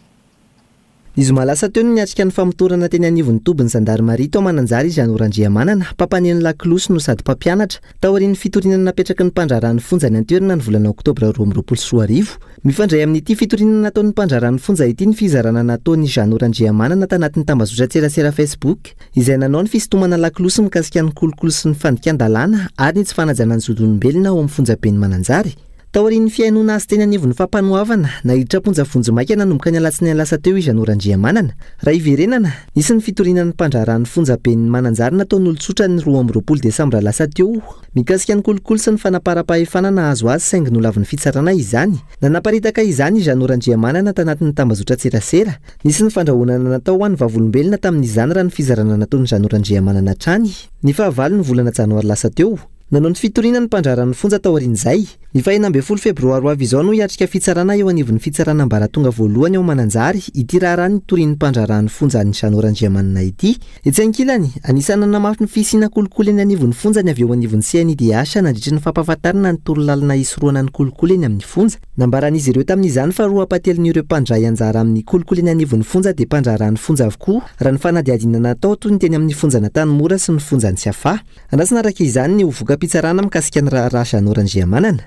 Ny zoma lasa teo no niatrika ny famotorana teny anivon'ny tobin'ny zandarimaria tao Mananjary i Jeannot Randriamanana, mpampaneno lakolosy no sady mpampianatra, taorian'ny fitoriana napetraky ny mpandraharaha ny fonja any an-toerana ny volana oktobra 2022. Mifandray amin'ity fitoriana nataon'ny mpandraharaha ny fonja ity ny fizarana nataon'i Jeannot Randriamanana tanatin'ny tambazotran-tserasera Facebook, izay nanao ny fisintomana lakolosy mikasika ny kolikoly sy ny fandikan-dalàna ary ny tsy fanajana ny zon'olombelona ao amin'ny fonjaben'i Mananjary. Taorian'ny fihainoana azy teny anivon'ny fampanoavana, naiditra am-ponja vonjimaika nanomboka ny alatsinainy lasa teo i Jeannot Randriamanana. Raha hiverenana, nisy ny fitoriana ny mpandraharaha ny fonjaben'i Mananjary nataon'olon-tsotra ny 22 desambra lasa teo, Mikasika ny kolikoly sy ny fanaparam-pahefana nahazo azy saingy nolavin'ny fitsarana izany. Nanaparitaka izany i Jeannot Randriamanana tanatin'ny tambazotran-tserasera. Nisy ny fandrahonana natao ho an'ny vavolombelona tamin'izany raha ny fizarana nataon'i Jeannot Randriamanana hatrany ny fahavalo ny volana janoary lasa teo. Nanao ny fitoriana ny mpandraharahan'ny fonja taorian'izay. Ny faha-16 febroary ho avy izao no hiatrika fitsarana eo anivon'ny fitsarana ambaratonga voalohany ao Mananjary ity raharaha nitorian'ny mpandraharahan'ny fonja an'i Jeannot Randriamanana ity. Etsy ankilany, anisan'ny nanamafy ny fisiana kolikoly eny anivon'ny fonja ny avy eo anivon'ny CNIDH nandritry ny fampahafantarana ny torolalana hisorohana ny kolikoly eny amin'ny fonja. Nambaran'izy ireo tamin'izany fa roa ampahatelon'ireo mpandray anjara amin'ny kolikoly eny anivon'ny fonja dia mpandraharahan'ny fonja avokoa, raha ny fanadihadiana natao toy ny teny amin'ny fonjan'Antanimora sy ny fonjan'i Tsiafahy. Andrasana araka izany ny ho voka-pitsarana mikasika ny raharaha Jeannot Randriamanana.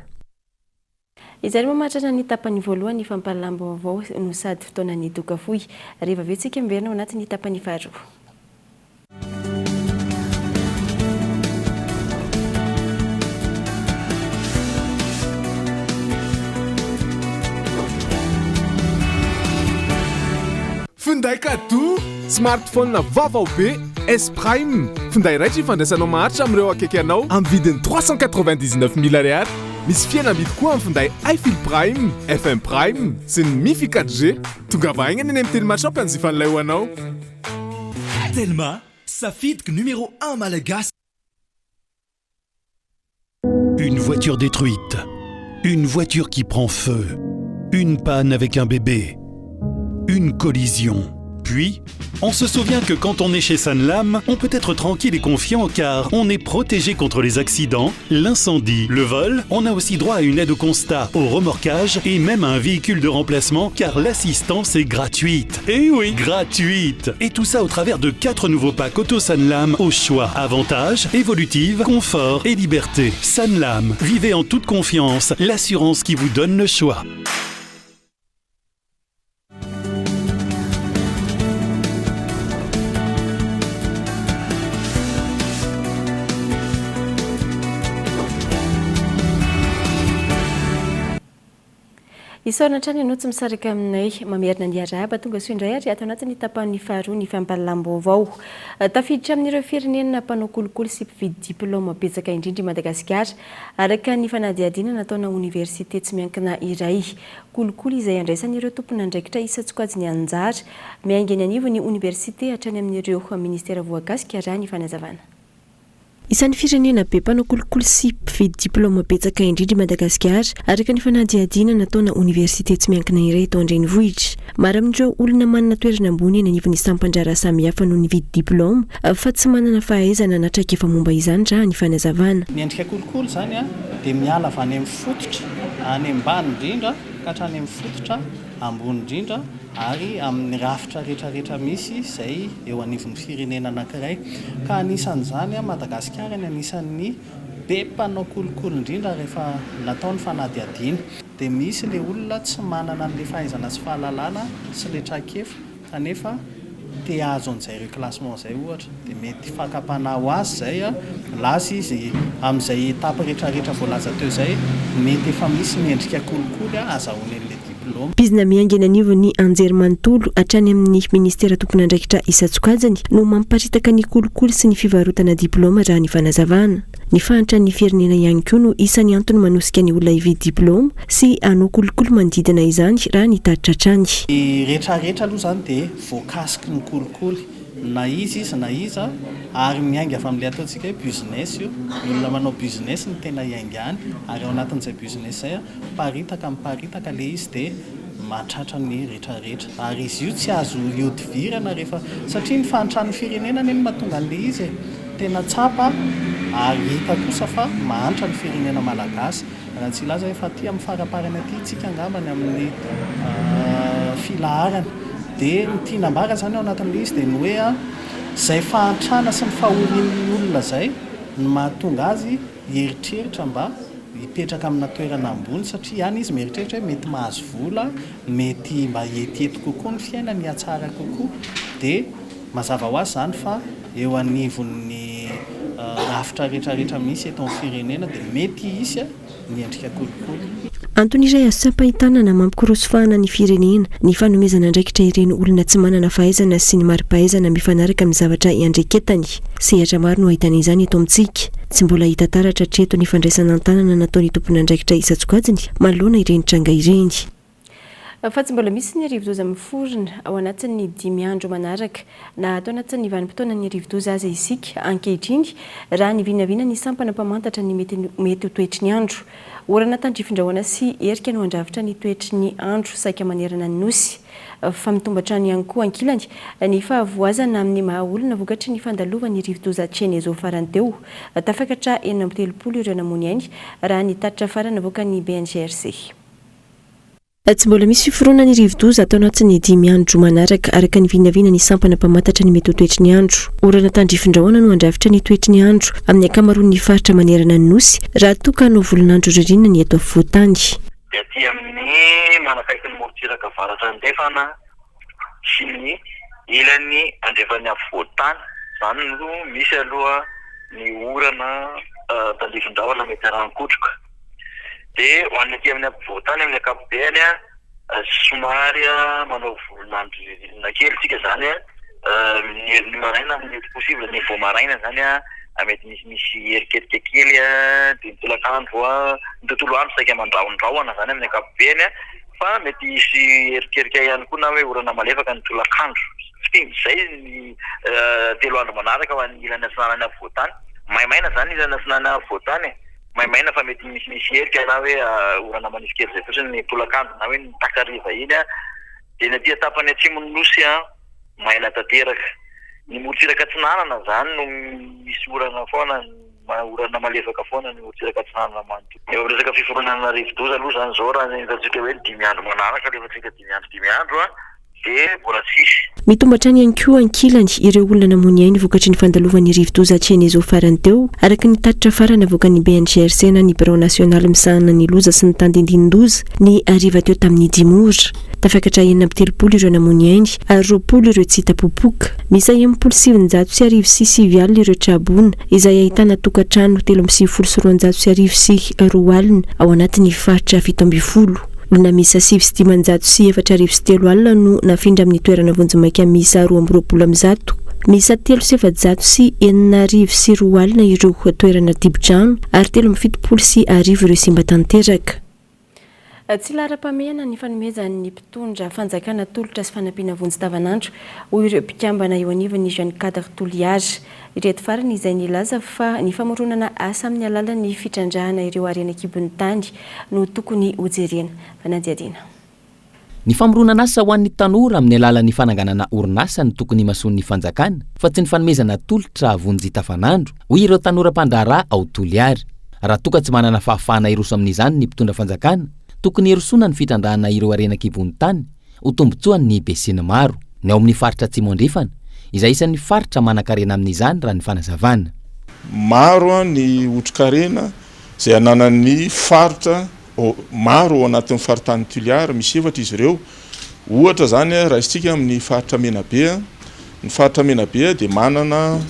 Izay no mamatrana ny tapany voalohany fampahalalam-baovao no sady fotoanan'ny doka fohy. Rehefa avy eo tsika miverina ao anatin'ny tapany faharoa. Finday cadeau, smartphone vaovao be, S Prime, finday raitra ifandraisanao maharitra amin'ireo akaiky anao amin'ny vidiny 399 mille ariary. Misy fihenam-bidy koa amin'ny finday iFeel Prime, FM Prime sy ny Mifi 4G. Tongava haingana eny amin'ny Telma Shop hanjifa an'ilay ho anao. Telma, safidiko numéro un malagasy. Une voiture détruite, une voiture qui prend feu, une panne avec un bébé, une collision. Puis, on se souvient que quand on est chez Sanlam, on peut être tranquille et confiant car on est protégé contre les accidents, l'incendie, le vol. On a aussi droit à une aide au constat, au remorquage et même à un véhicule de remplacement car l'assistance est gratuite. Eh oui, gratuite. Et tout ça au travers de quatre nouveaux packs Auto Sanlam au choix. Avantages, évolutive, confort et liberté. Sanlam, vivez en toute confiance, l'assurance qui vous donne le choix. Isaorana hatrany ianao tsy misaraka aminay. Mamerina ny arahaba tonga soa indray ary ato anatin'ny tapany faharoa ny fampahalalam-baovao. Tafiditra amin'ireo firenena mpanao kolikoly sy mpividy diplaoma betsaka indrindra i Madagasikara, araka ny fanadihadiana nataona oniversite tsy miankina iray. Kolikoly izay andraisan'ireo tompon'andraikitra isan-tsokajiny anjara, miainga eny anivon'ny oniversite hatrany amin'ireo minisitera voakasika, raha ny fanazavana. Isan'ny firenena be mpanao kolikoly sy mpividy diplaoma betsaka indrindra i Madagasikara, araka ny fanadihadiana nataona oniversite tsy miankina iray eto an-drenivohitra. Maro amin'ireo olona manana toerana ambony eny anivon'ny sampan-draharaha samihafa no nividy diplaoma fa tsy manana fahaizana na traikefa momba izany raha ny fanazavana. Ny endrika kolikoly izany dia miala avy any amin'ny fototra any ambany indrindra ka hatrany amin'ny fototra ambony indrindra ary amin'ny rafitra rehetra rehetra misy izay eo anivon'ny firenena anankiray. Ka anisan'izany Madagasikara ny anisan'ny be mpanao kolikoly indrindra rehefa natao ny fanadihadiana. Dia misy ilay olona tsy manana an'ilay fahaizana sy fahalalana sy ilay traikefa kanefa te hahazo an'izay reclassement izay ohatra. Dia mety fakam-panahy ho azy izay, lasa izy amin'izay étape rehetra rehetra voalaza teo izay, mety efa misy ny endrika kolikoly ahazahoany an'ilay diplaoma. Bizina miainga eny anivon'ny anjerimanontolo hatrany amin'ny minisitera tompon'andraikitra isan-tsokajiny no mampiparitaka ny kolikoly sy ny fivarotana diplaoma raha ny fanazavana. Ny fahantran'ny firenena ihany koa no isan'ny antony manosika ny olona hividy diplaoma sy hanao kolikoly manodidina izany raha ny tatitra hatrany. Ny rehetra rehetra aloha izany dia voakasiky ny kolikoly na iza izy na iza ary miainga avy amin'ilay ataontsika hoe business io, ny olona manao business no tena iaingany ary ao anatin'izay business izay miparitaka miparitaka ilay izy dia mahatratra ny rehetra rehetra ary izy io tsy azo ihodivirana rehefa satria ny fahantran'ny firenena anie no mahatonga an'ilay izy e, tena tsapa ary hita kosa fa mahantra ny firenena malagasy. Raha tsy hilaza hoe fa aty amin'ny faraparany aty tsika angamba ny amin'ny filaharana. Dia ny tiana ambara izany ao anatin'ilay izy dia ny hoe izay fahantrana sy ny fahorian'ny olona izay no mahatonga azy hieritreritra mba hipetraka amina toerana ambony satria any izy mieritreritra hoe mety mahazo vola, mety mba hietiety kokoa ny fiainany, hihatsara kokoa. Dia mazava ho azy izany fa eo anivon'ny rafitra rehetrarehetra misy eto amin'ny firenena dia mety hisy ny endrika kolikoly. Antony iray azo tsapain-tanana mampikorosofahana ny firenena ny fanomezana andraikitra ireny olona tsy manana fahaizana sy ny mari-pahaizana mifanaraka amin'ny zavatra iandreketany. Sehatra maro no ahitana izany eto amintsika. Tsy mbola hita taratra hatreto ny fandraisana an-tanana nataon'ny tompon'andraikitra isan-tsokajiny manoloana ireny tranga ireny. Fa tsy mbola misy ny rivodoza miforona ao anatin'ny dimy andro manaraka na ato anatin'ny vanim-potoanan'ny rivodoza aza isika ankehitriny, raha ny vinavinan'ny sampana mpamantatra ny mety mety ho toetry ny andro. Orana tandrifindrahona sy erika no handrafitra ny toetry ny andro saika manerana ny Nosy. Fa mitombo hatrany ihany koa ankilany ny fahavoazana amin'ny maha olona vokatry ny fandalovan'ny rivodoza Cheneso farany teo. Tafakatra 36 ireo namoy ainy, raha ny tatitra farany navoakan'ny BNGRC. Tsy mbola misy fiforonan'ny rivodoza ato anatin'ny dimy andro manaraka, araka ny vinavinan'ny sampana mpamantatra ny mety ho toetry ny andro. Orana tandrifindrahona no handrafitra ny toetry ny andro amin'ny ankamaroan'ny faritra manerana ny Nosy, raha toa ka hanao volon'andro ririnina ny eto afovoan-tany. Dia aty amin'ny manakaiky ny morontsiraka avaratra andrefana sy ny ilany andrefan'ny afovoan-tany izany no misy aloha ny orana tandrifin-drahona mety haran-kotroka. Dia ho an'ny aty amin'ny ampovoan-tany amin'ny ankapobeny, somary manao volon'andro ririnina kely isika izany, ny ny maraina mety possible, ny vao maraina izany mety misimisy erikerika kely, dia ny tolakandro, ny tontolo andro saika mandrahondrahona izany amin'ny ankapobeny, fa mety hisy erikerika ihany koa na hoe orana malefaka ny tolakandro. Fiteny izay ny telo andro manaraka ho an'ny ilany atsinanana afovoan-tany. Maimaina izany ny ilany atsinanana afovoan-tany e. Maimaina fa mety misimisy herika na hoe orana manify kely izay fotsiny ny tolakandro na hoe ny takariva iny. Dia ny aty an-tapany atsimon'ny Nosy maina tanteraka. Ny morontsiraka atsinanana izany no misy orana foana, orana malefaka foana ny morontsiraka atsinanana manontolo. Eo amin'ny resaka fiforonana rivodoza aloha izany izao raha ny hitantsika hoe ny dimy andro manaraka alefa tsika dimy andro dimy andro dia mbola tsisy. Mitombo hatrany ihany koa ankilany ireo olona namoy ny ainy vokatry ny fandalovan'ny rivodoza Cheneso farany teo, araka ny tatitra farany navoakan'ny BNGRC na ny Birao nasionaly misahana ny loza sy ny tandindinin-doza ny hariva teo tamin'ny dimy ora. Tafakatra 36 ireo namoy ny ainy ary 20 ireo tsy hita popoka. Miisa 1960 ireo tra-boina izay ahitana tokantrano 1293 ao anatin'ny faritra 17. Olona miisa 4009 no nafindra amin'ny toerana vonjimaika miisa 122. Miisa 203 006 ireo toerana dibo-drano ary 1073 ireo simba tanteraka. Tsy laharam-pahamehana ny fanomezan'ny mpitondra fanjakana tolotra sy fanampiana vonjy tavanandro, hoy ireo mpikambana eo anivon'ny Jeunes Cadres Toliara. Ireto farany izay nilaza fa ny famoronana asa amin'ny alalan'ny fitrandrahana ireo harena an-kibon'ny tany no tokony hojerena. Fanadihadiana. Ny famoronana asa ho an'ny tanora amin'ny alalan'ny fananganana orinasa no tokony himasoan'ny fanjakana fa tsy ny fanomezana tolotra vonjy tafanandro, hoy ireo tanora mpandraharaha ao Toliara. Raha toa ka tsy manana fahafahana hiroso amin'izany ny mpitondra fanjakana, tokony hirosoana ny fitrandrahana ireo harena an-kibon'ny tany ho tombontsoan'ny besinimaro. Ny ao amin'ny faritra Atsimo Andrefana, izay isan'ny faritra manankarena amin'izany raha ny fanazavana. Maro ny otrikarena izay ananan'ny faritra Maro ao anatin'ny faritanin'i Toliara, misy efatra izy ireo. Ohatra izany, raisintsika amin'ny faritra Menabe, ny faritra Menabe dia manana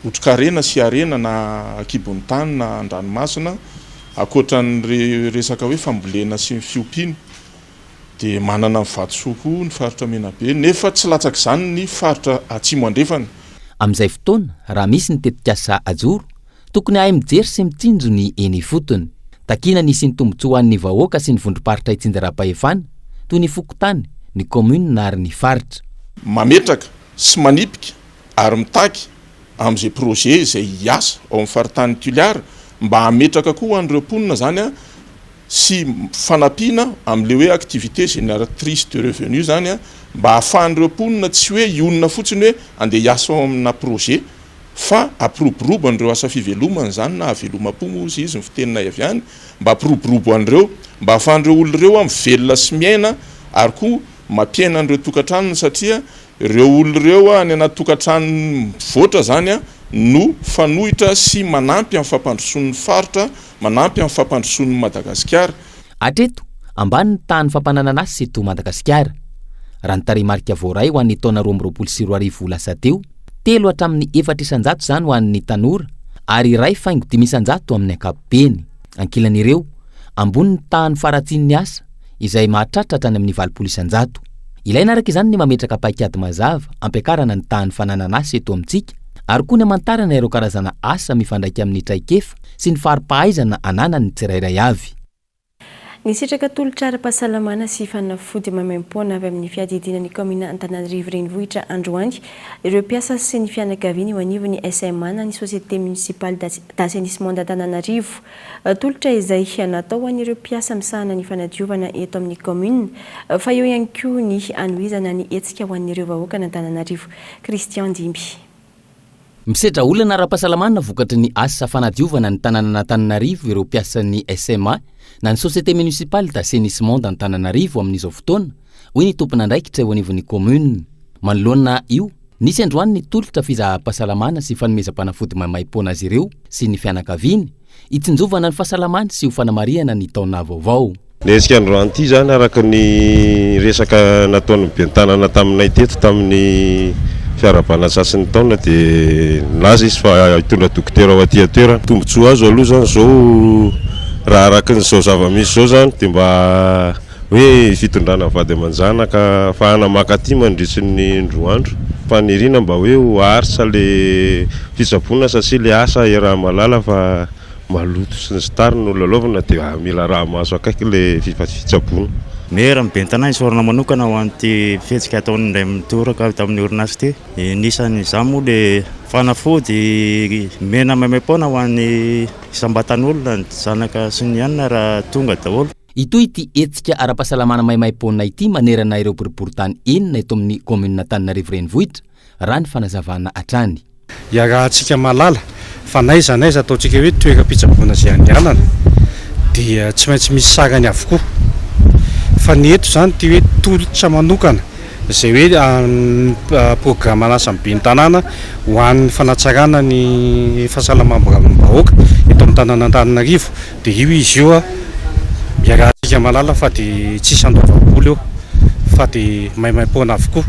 otrikarena sy harena na an-kibon'ny tany na an-dranomasina, ankoatra ny resaka hoe fambolena sy ny fiompiana dia manana ny vatosoa koa ny faritra Menabe, nefa tsy latsak'izany ny faritra Atsimo Andrefana. Amin'izay fotoana, raha misy ny tetikasa ajoro, Tokony hahay mijery sy mitsinjo ny eny ifotony. Takiana ny hisian'ny tombontsoa ho an'ny vahoaka sy ny vondrom-paritra itsinjaram-pahefana, toy ny fokontany, ny kaominina ary ny faritra. Mametraka sy manipika ary mitaky amin'izay projet izay hiasa ao amin'ny faritanin'i Toliara mba hametraka koa ho an'ireo mponina izany sy fanampiana amin'ilay hoe activité génératrice de revenu izany mba hahafahan'ireo mponina tsy hoe hionona fotsiny hoe andeha hiasa ao amina projet fa hampiroborobo an'ireo asa fivelomana izany na havelomam-po moa hozy izy ny fiteninay avy any, mba hampiroborobo an'ireo, mba hahafahan'ireo olona ireo mivelona sy miaina ary koa mampiaina an'ireo tokantranony satria ireo olona ireo any anaty tokantranony mivoatra izany no fanohitra sy manampy amin'ny fampandrosoan'ny faritra, manampy amin'ny fampandrosoan'i Madagasikara. Hatreto, ambany ny tahan'ny fampananan'asa eto Madagasikara. Raha ny tarehimarika voaray ho an'ny taona 2022 lasa teo, Telo hatramin'ny 4% izany ho an'ny tanora ary 1.5% amin'ny ankapobeny. Ankilan'ireo, ambony ny tahan'ny faharatsian'ny asa izay mahatratra hatrany amin'ny 80%. Ilaina araka izany ny mametraka paikady mazava hampiakarana ny tahan'ny fananana asa eto amintsika ary koa ny hamantarana ireo karazana asa mifandraika amin'ny traikefa sy ny fari-pahaizana ananan'ny tsirairay avy. Nisitraka tolotra ara-pahasalamana sy fanafody maimaimpoana avy amin'ny fiadidiana ny kaominina Antananarivo Renivohitra androany ireo mpiasa sy ny fianakaviany eo anivon'ny SMA na ny Société Municipale d'Assainissement d'Antananarivo. Tolotra izay natao ho an'ireo mpiasa misahana ny fanadiovana eto amin'ny kaominina fa eo ihany koa ny hanohizana ny hetsika ho an'ireo vahoakan'Antananarivo. Christian Dimby. Misedra olana ara-pahasalamana vokatry ny asa fanadiovana ny tanànan'Antananarivo ireo mpiasan'ny SMA na ny Société Municipale d'Assainissement d'Antananarivo amin'izao fotoana, hoy ny tompon'andraikitra eo anivon'ny kaominina. Manoloana io, nisy androany ny tolotra fizaham-pahasalamana sy fanomezam-panafody maimaimpoana azy ireo sy ny fianakaviany, hitsinjovana ny fahasalamany sy ho fanamarihana ny taona vaovao. Ny hetsika androany ity izany araka ny resaka nataon'ny ben'ny tanàna taminay teto tamin'ny fiarahabana antsasy ny taona dia nilaza izy fa hitondra dokotera ho aty an-toerana. Tombontsoa azo aloha izany izao raha araka ny izao zava-misy izao izany dia mba hoe fitondrana vady aman-janaka ahafahana maka aty mandritry ny indroa andro. Faniriana mba hoe ho aritra le fitsaboana satria le asa iaraha-mahalala fa maloto sy ny tariny no lalaovina dia mila araha-maso akaiky le fitsaboana. Maire ny ben'ny tanàna isaorana manokana ho an'ity fihetsika ataony indray mitoraka tamin'ny orinasa ity. Anisan'izany moa le fanafody omena maimaim-poana ho an'ny isam-batan'olona, ny zanaka sy ny anona raha tonga daholo. Hitohy ity hetsika ara-pahasalamana maimaim-poana ity manerana ireo boriborintany enina eto amin'ny kaominina Antananarivo Renivohitra, raha ny fanazavana hatrany. Iarahantsika mahalala fa n'aiza n'aiza ataontsika hoe toeram-pitsaboana izay andehanana dia tsy maintsy misy sarany avokoa. Fa ny eto izany ity hoe tolotra manokana izay hoe programan'asan'ny ben'ny tanàna ho an'ny fanatsarana ny fahasalamam-bahoaka eto amin'ny tanàn'Antananarivo Dia io izy io a, iarahantsika mahalala fa dia tsisy andoavam-bola eo fa dia maimaimpoana avokoa.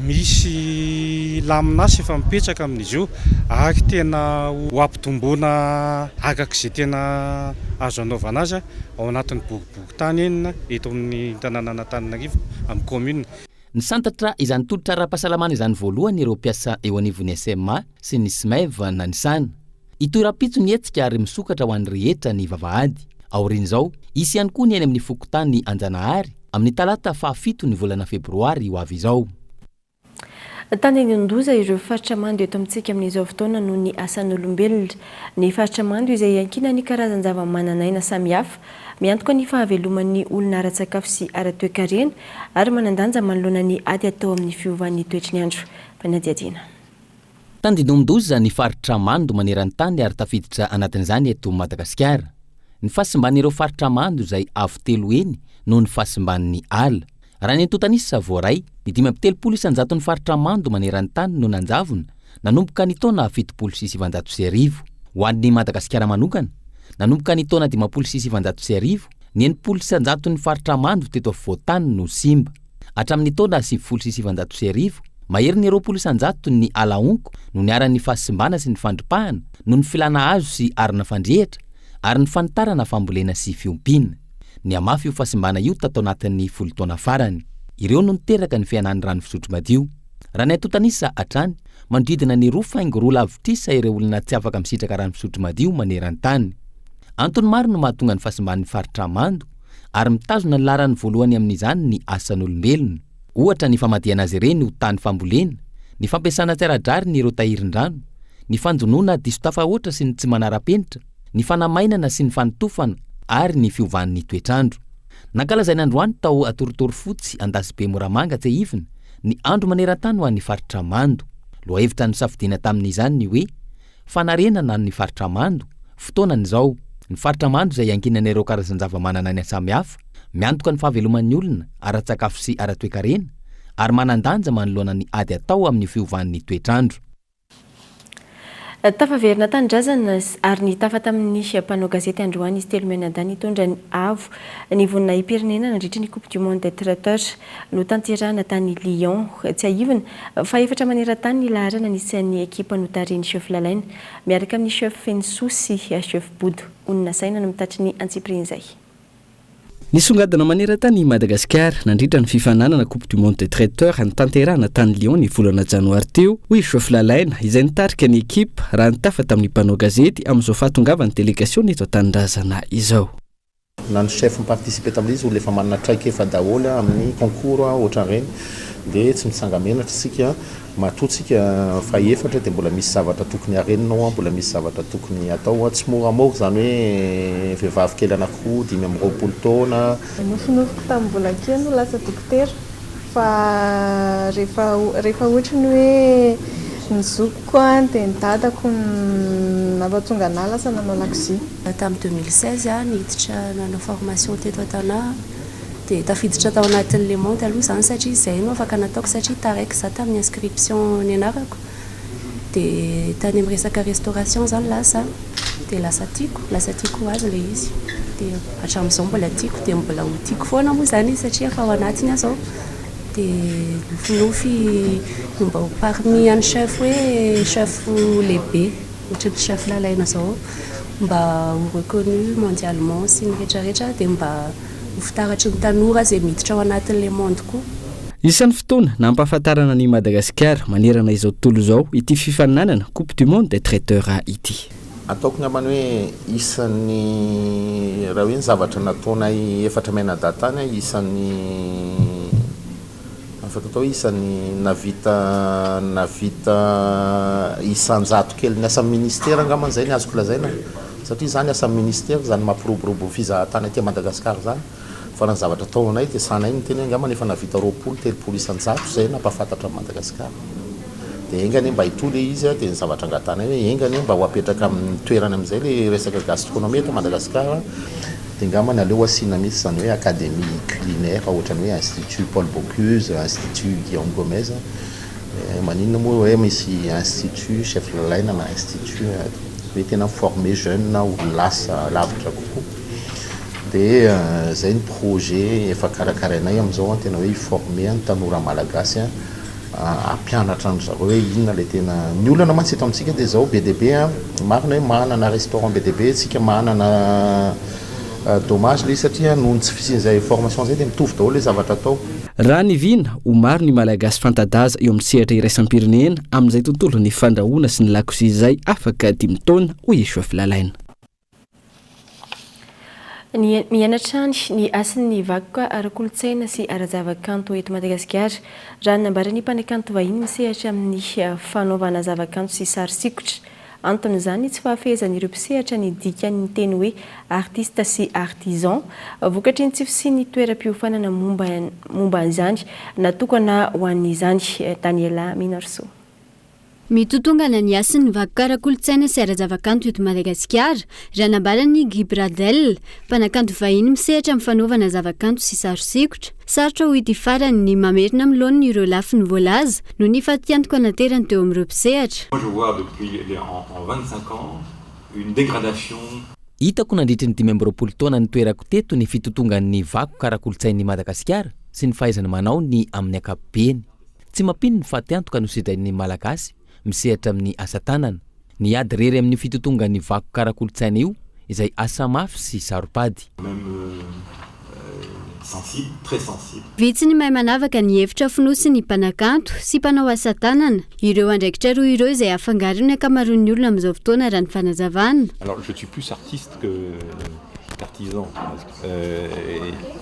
Misy. ny lamin'asa efa mipetraka amin'izy io ary tena ho ampitomboina araka izay tena azo anaovana azy ao anatin'ny boriborintany enina eto amin'ny tanànan'Antananarivo amin'ny kaominina. Nisantatra izany tolotra ara-pahasalamana izany voalohany ireo mpiasa eo anivon'ny SMA sy ny SMEV Nanisana. Hitohy rahampitso ny hetsika ary misokatra ho an'ny rehetra ny vavahady. Aorian'izao, hisy ihany koa ny eny amin'ny fokontany Anjanahary, amin'ny talata fahafito ny volana febroary ho avy izao. Tandindon-doza ireo faritra mando eto amintsika amin'izao fotoana noho ny asan'olombelona. Ny faritra mando izay iankinan'ny karazan-javamananaina samihafa, miantoka ny fahaveloman'ny olona ara-tsakafo sy ara-toekarena ary manan-danja manoloana ny ady atao amin'ny fiovan'ny toetry ny andro. Fanadihadiana. Tandindomin-doza ny faritra mando maneran-tany ary tafiditra anatin'izany eto Madagasikara. Ny fahasimban'ireo faritra mando izay avo telo heny noho ny fahasimban'ny ala. Raha ny antontan'isa voaray, ny 35 isan-jaton'ny faritra mando maneran-tany no nanjavona nanomboka ny taona 1970. Ho an'i Madagasikara manokana, nanomboka ny taona 1950, ny 60 isan-jaton'ny faritra mando teto afovoan-tany no simba. Hatramin'ny taona 1990, maherin'ny 20 isan-jato ny ala honko no niharan'ny fahasimbana sy ny fandripahana noho ny filana hazo sy arina fandrehitra ary ny fanitarana fambolena sy fiompiana. Nihamafy io fahasimbana io tato anatin'ny folo taona farany. Ireo no niteraka ny fihenan'ny rano fisotro madio. Raha ny antontan'isa hatrany, manodidina ny roa faingo roa lavitrisa ireo olona tsy afaka misitraka rano fisotro madio maneran-tany. Antony maro no mahatonga ny fahasimban'ny faritra mando, ary mitazona ny laharany voalohany amin'izany ny asan'olombelona. Ohatra ny famadihana azy ireny ho tany fambolena, ny fampiasana tsy ara-drariny ireo tahirin-drano, ny fanjonoana diso tafahoatra sy ny tsy manara-penitra, ny fanamainana sy ny fanotofana ary ny fiovan'ny toetr'andro. Nankalazaina androany tao Atorotorofotsy, Andasibe Moramanga, Tsehivina, ny Andro maneran-tany ho an'ny faritra mando. Lohahevitra nosafidiana tamin'izany ny hoe, Fanarenana ny faritra mando, fotoanany izao. Ny faritra mando izay iankinan'ireo karazan-javamananaina samihafa, miantoka ny fahaveloman'ny olona ara-tsakafo sy ara-toekarena, ary manan-danja manoloana ny ady atao amin'ny fiovan'ny toetr'andro. Tafaverina an-tanindrazana ary nitafa tamin'ny mpanao gazety androany izy telo mianadahy nitondra ny avo ny voninahi-pirenena nandritra ny Coupe du monde des traiteurs notanterahina tany Lyon. Tsiahivina fa efatra maneran-tany ny laharana nisy an'ny ekipa notarihin'i Chef Lalaina miaraka amin'ny Chef Fenosoa sy Chef Bodo. Honina saina no mitatry ny antsipirian'izay. Nisongadina maneran-tany i Madagasikara nandritra ny fifaninanana Coupe du monde des traiteurs notanterahina tany Lyon ny volana janoary teo, hoy i Chef Lalaina, izay nitarika ny ekipa raha nitafa tamin'ny mpanao gazety amin'izao fahatongavan'ny delegasiona eto an-tanindrazana izao. Na ny chef mi-participer tamin'ilay izy olona efa manana traikefa daholo amin'ny concours ohatran'ireny dia tsy mitsanga-menatra isika, matoa tsika fahefatra dia mbola misy zavatra tokony harenina ao, mbola misy zavatra tokony hatao, tsy moramora izany hoe vehivavy kely anankiroa 25 taona. Nofinofiko tamin'ny mbola kely ny ho lasa dokotera fa rehefa rehefa ohatry ny hoe ny zokiko dia ny dadako no nampatonga anah lasa nanao lakozia. Tamin'ny 2016 aho niditra nanao formation teto Tana dia tafiditra tao anatin'ny le monde aloha izany satria izay no afaka nataoko satria taraiky za tamin'ny inscription nianarako dia tany amin'ny resaka restauration izany lasa dia lasa tiako, lasa tiako ho azy ilay izy dia hatramin'izao mbola tiako dia mbola ho tiako foana moa izany izy satria efa ao anatiny aho izao dia nofinofy ny mba ho parmi an'ny chef hoe chef lehibe. Ohatry ny chef Lalaina zao mba ho reconnu mondialement sy ny rehetra rehetra dia mba ho fitaratry ny tanora izay miditra ao anatin'ilay monde koa. Isan'ny fotoana nampahafantarana an'i Madagasikara manerana izao tontolo izao ity fifaninanana Coupe du monde des traiteurs ity. Ataoko ngambany hoe isan'ny, raha hoe ny zavatra nataonay efatra mianadahy tany, isan'ny. Afaka atao hoe isan'ny nahavita nahavita isan-jato kelin'ny asan'ny ministera angambany izay ny azoko lazaina satria izany asan'ny ministera izany mampiroborobo ny fizahan-tany aty Madagasikara izany fa raha ny zavatra ataonay dia sahanay miteny hoe angambany efa nahavita 20 30 isan-jato izay nampahafantatra an'i Madagasikara dia enga anie mba hitohy ilay izy dia ny zavatra angatahanay hoe enga anie mba ho apetraka amin'ny toerany amin'izay ilay resaka gastronomie eto Madagasikara. Dia angambany aleo asiana mihitsy izany hoe académie culinaire ohatran'ny hoe institut Paul Bocuse, institut Guillaume Gomez. Maninona moa hoe misy institut Chef Lalaina na institut hoe tena mi-former jeune ho lasa lavitra kokoa. Dia izay ny projet efa karakarainay amin'izao, tena hoe hi-former ny tanora malagasy. hampianatra an-dry zareo hoe inona ilay tena, ny olana mantsy eto amintsika dia izao be dia be an, marina hoe manana restaurant be dia be isika, manana dommage ilay izy satria noho ny tsy fisian'izay formation izay dia mitovy daholo ilay zavatra atao. Raha ny vina, ho maro ny Malagasy fanta-daza eo amin'ny sehatra iraisam-pirenena amin'izay tontolon'ny fandrahoana sy ny lakozia izay afaka dimy taona, hoy i Chef Lalaina. Ny miaina hatrany ny hasin'ny vakoka ara-kolontsaina sy ara-javakanto eto Madagasikara, raha ny nambaran'ny mpanakanto vahiny misehatra amin'ny fanaovana zavakanto sy sary sikotra. Anton'izany ny tsy fahafehezan'ireo mpisehatra ny dikan'ny teny hoe artiste sy artisan, vokatry ny tsy fisian'ny toeram-piofanana momba momba izany natokana ho an'izany. Daniela Minarsoa. Mitotongana ny hasin'ny vakoka ara-kolontsaina sy ara-javakanto eto Madagasikara, raha nambaran'i Guy Bradel, mpanakanto vahiny misehatra amin'ny fanaovana zavakanto sy sary sikotra. Sarotra hoy ity farany ny mamerina amin'ny laoniny ireo lafiny voalaza noho ny fatiantoka naterany teo amin'ireo mpisehatra. Moi je vois depuis les en 25 ans une dégradation. Hitako nandritry ny 25 taona nitoerako teto ny fitotongan'ny vakoka ara-kolontsain'i Madagasikara sy ny fahaizana manao ny amin'ny ankapobeny. Tsy mampino ny fatiantoka nosedrain'ny Malagasy misehatra amin'ny asa tanana. Niady irery amin'io fitotongan'ny vakoka ara-kolontsaina io izay asa mafy sy saro-pady. Même sensible, très sensible. Vitsy ny mahay manavaka ny hevitra fonosin'ny mpanakanto sy mpanao asa tanana. Ireo andraikitra roa ireo izay afangaron'ny ankamaroan'ny olona amin'izao fotoana raha ny fanazavana. Alors je suis plus artiste que qu'artisan,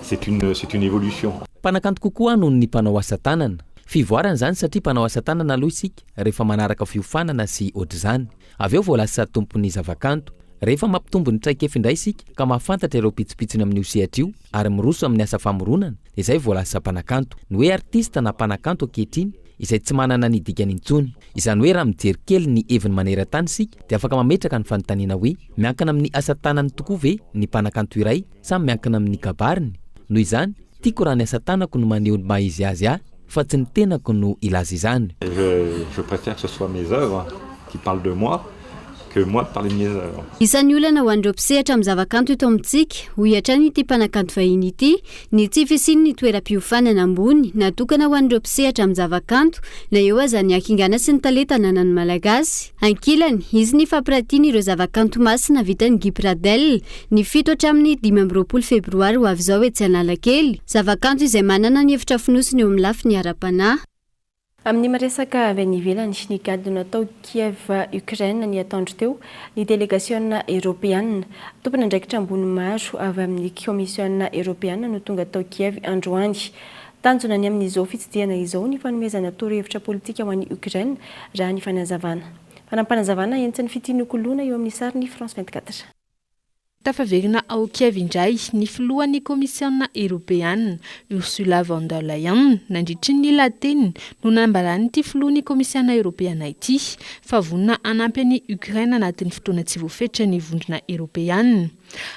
c'est une c'est une évolution. Mpanakanto kokoa noho ny mpanao asa tanana. Fivoarana izany satria mpanao asa tanana aloha isika rehefa manaraka fiofanana sy ohatr'izany. Avy eo vao lasa tompon'ny zavakanto. Rehefa mampitombo ny traikefa indray isika ka mahafantatra ireo pitsopitsony amin'io sehatra io ary miroso amin'ny asa famoronana dia izay vao lasa mpanakanto. Ny hoe artista na mpanakanto ankehitriny izay tsy manana ny dikany intsony. Izany hoe raha mijery kely ny heviny maneran-tany isika dia afaka mametraka ny fanontaniana hoe miankina amin'ny asa tanany tokoa ve ny mpanakanto iray sa miankina amin'ny kabariny? Noho izany, tiako raha ny asa tanako no maneho ny maha izy azy ahy fa tsy ny tenako no hilaza izany. Je préfère que ce soit mes œuvres qui parlent de moi que moi de parler de mes œuvres. Isan'ny olana ho an'ireo mpisehatra amin'ny zavakanto eto amintsika, hoy hatrany ity mpanakanto vahiny ity, ny tsy fisian'ny toeram-piofanana ambony natokana ho an'ireo mpisehatra amin'ny zavakanto na eo aza ny hakingana sy ny talenta ananan'ny Malagasy. Ankilany, hisy ny fampiratiana ireo zavakanto masina vitan'i Guy Pradel ny 7 hatramin'ny 25 febroary ho avy izao etsy Analakely. Zavakanto izay manana ny hevitra fonosiny eo amin'ny lafiny ara-panahy. Amin'ny miresaka avy any ivelany, nigadona tao Kiev, Ukraine ny atoandro teo ny delegasiona Eoropeana. Tompon'andraikitra ambony maro avy amin'ny Kaomisiona Eoropeana no tonga tao Kiev androany. Tanjona ny amin'izao fitsidihana izao ny fanomezana torohevitra politika ho an'i Ukraine, raha ny fanazavana. Fanampinazavana entin'ny fitia nokoloina eo amin'ny sarin'ny France 24. Tafaverina ao Kiev indray ny filohan'ny Kaomisiona Eoropeana, Ursula von der Leyen. Nandritry ny lahateniny no nambaran'ity filohan'ny Kaomisiana Eoropeana ity fa vonona hanampy an'i Ukraine anatin'ny fotoana tsy voafetra ny Vondrona Eoropeana.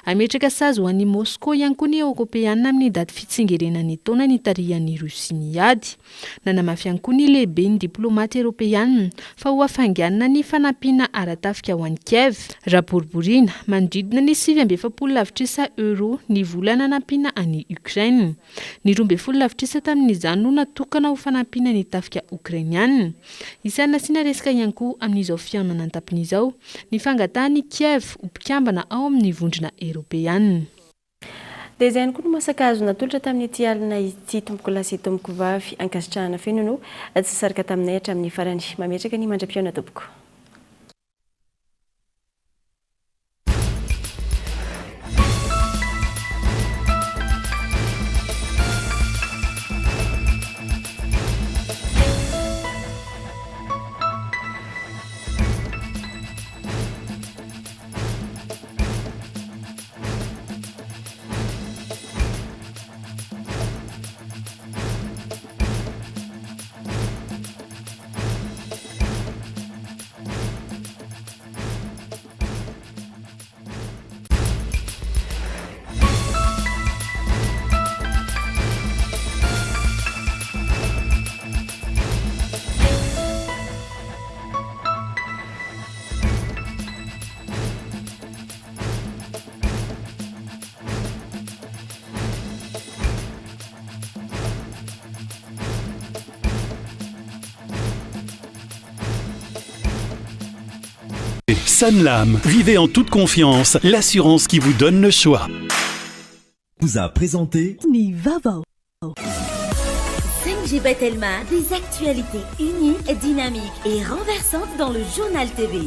Hametraka sazy ho an'i Moskoa ihany koa ny Eoropeana amin'ny daty fitsingerenan'ny taona nitarihan'i Russie ny ady. Nanamafy ihany koa ny lehiben'ny diplaomaty Eoropeana fa ho hafainganina ny fanampiana ara-tafika ho an'i Kiev. Raha boriboriana, manodidina ny 49 lavitrisa euros ny vola nanampiana an'i Ukraine. Ny 12 lavitrisa tamin'izany no natokana ho fanampiana ny tafika Okrainiana. Isan'ny nasiana resaka ihany koa amin'izao fihaonana an-tampony izao ny fangatahan'i Kiev ho mpikambana ao amin'ny Vondrona Eoropeana. Dia izay ihany koa no masaka azo natolotra tamin'ity alina ity tompokolahy sy tompokovavy. Ankasitrahana feno no tsy saraka taminay hatramin'ny farany. Mametraka ny mandra-pihaona tompoko. Sanlam, vivez en toute confiance, l'assurance qui vous donne le choix. Vous a présenté Ny vaovao. 5G by Telma, des actualités uniques, dynamiques et renversantes dans le journal TV.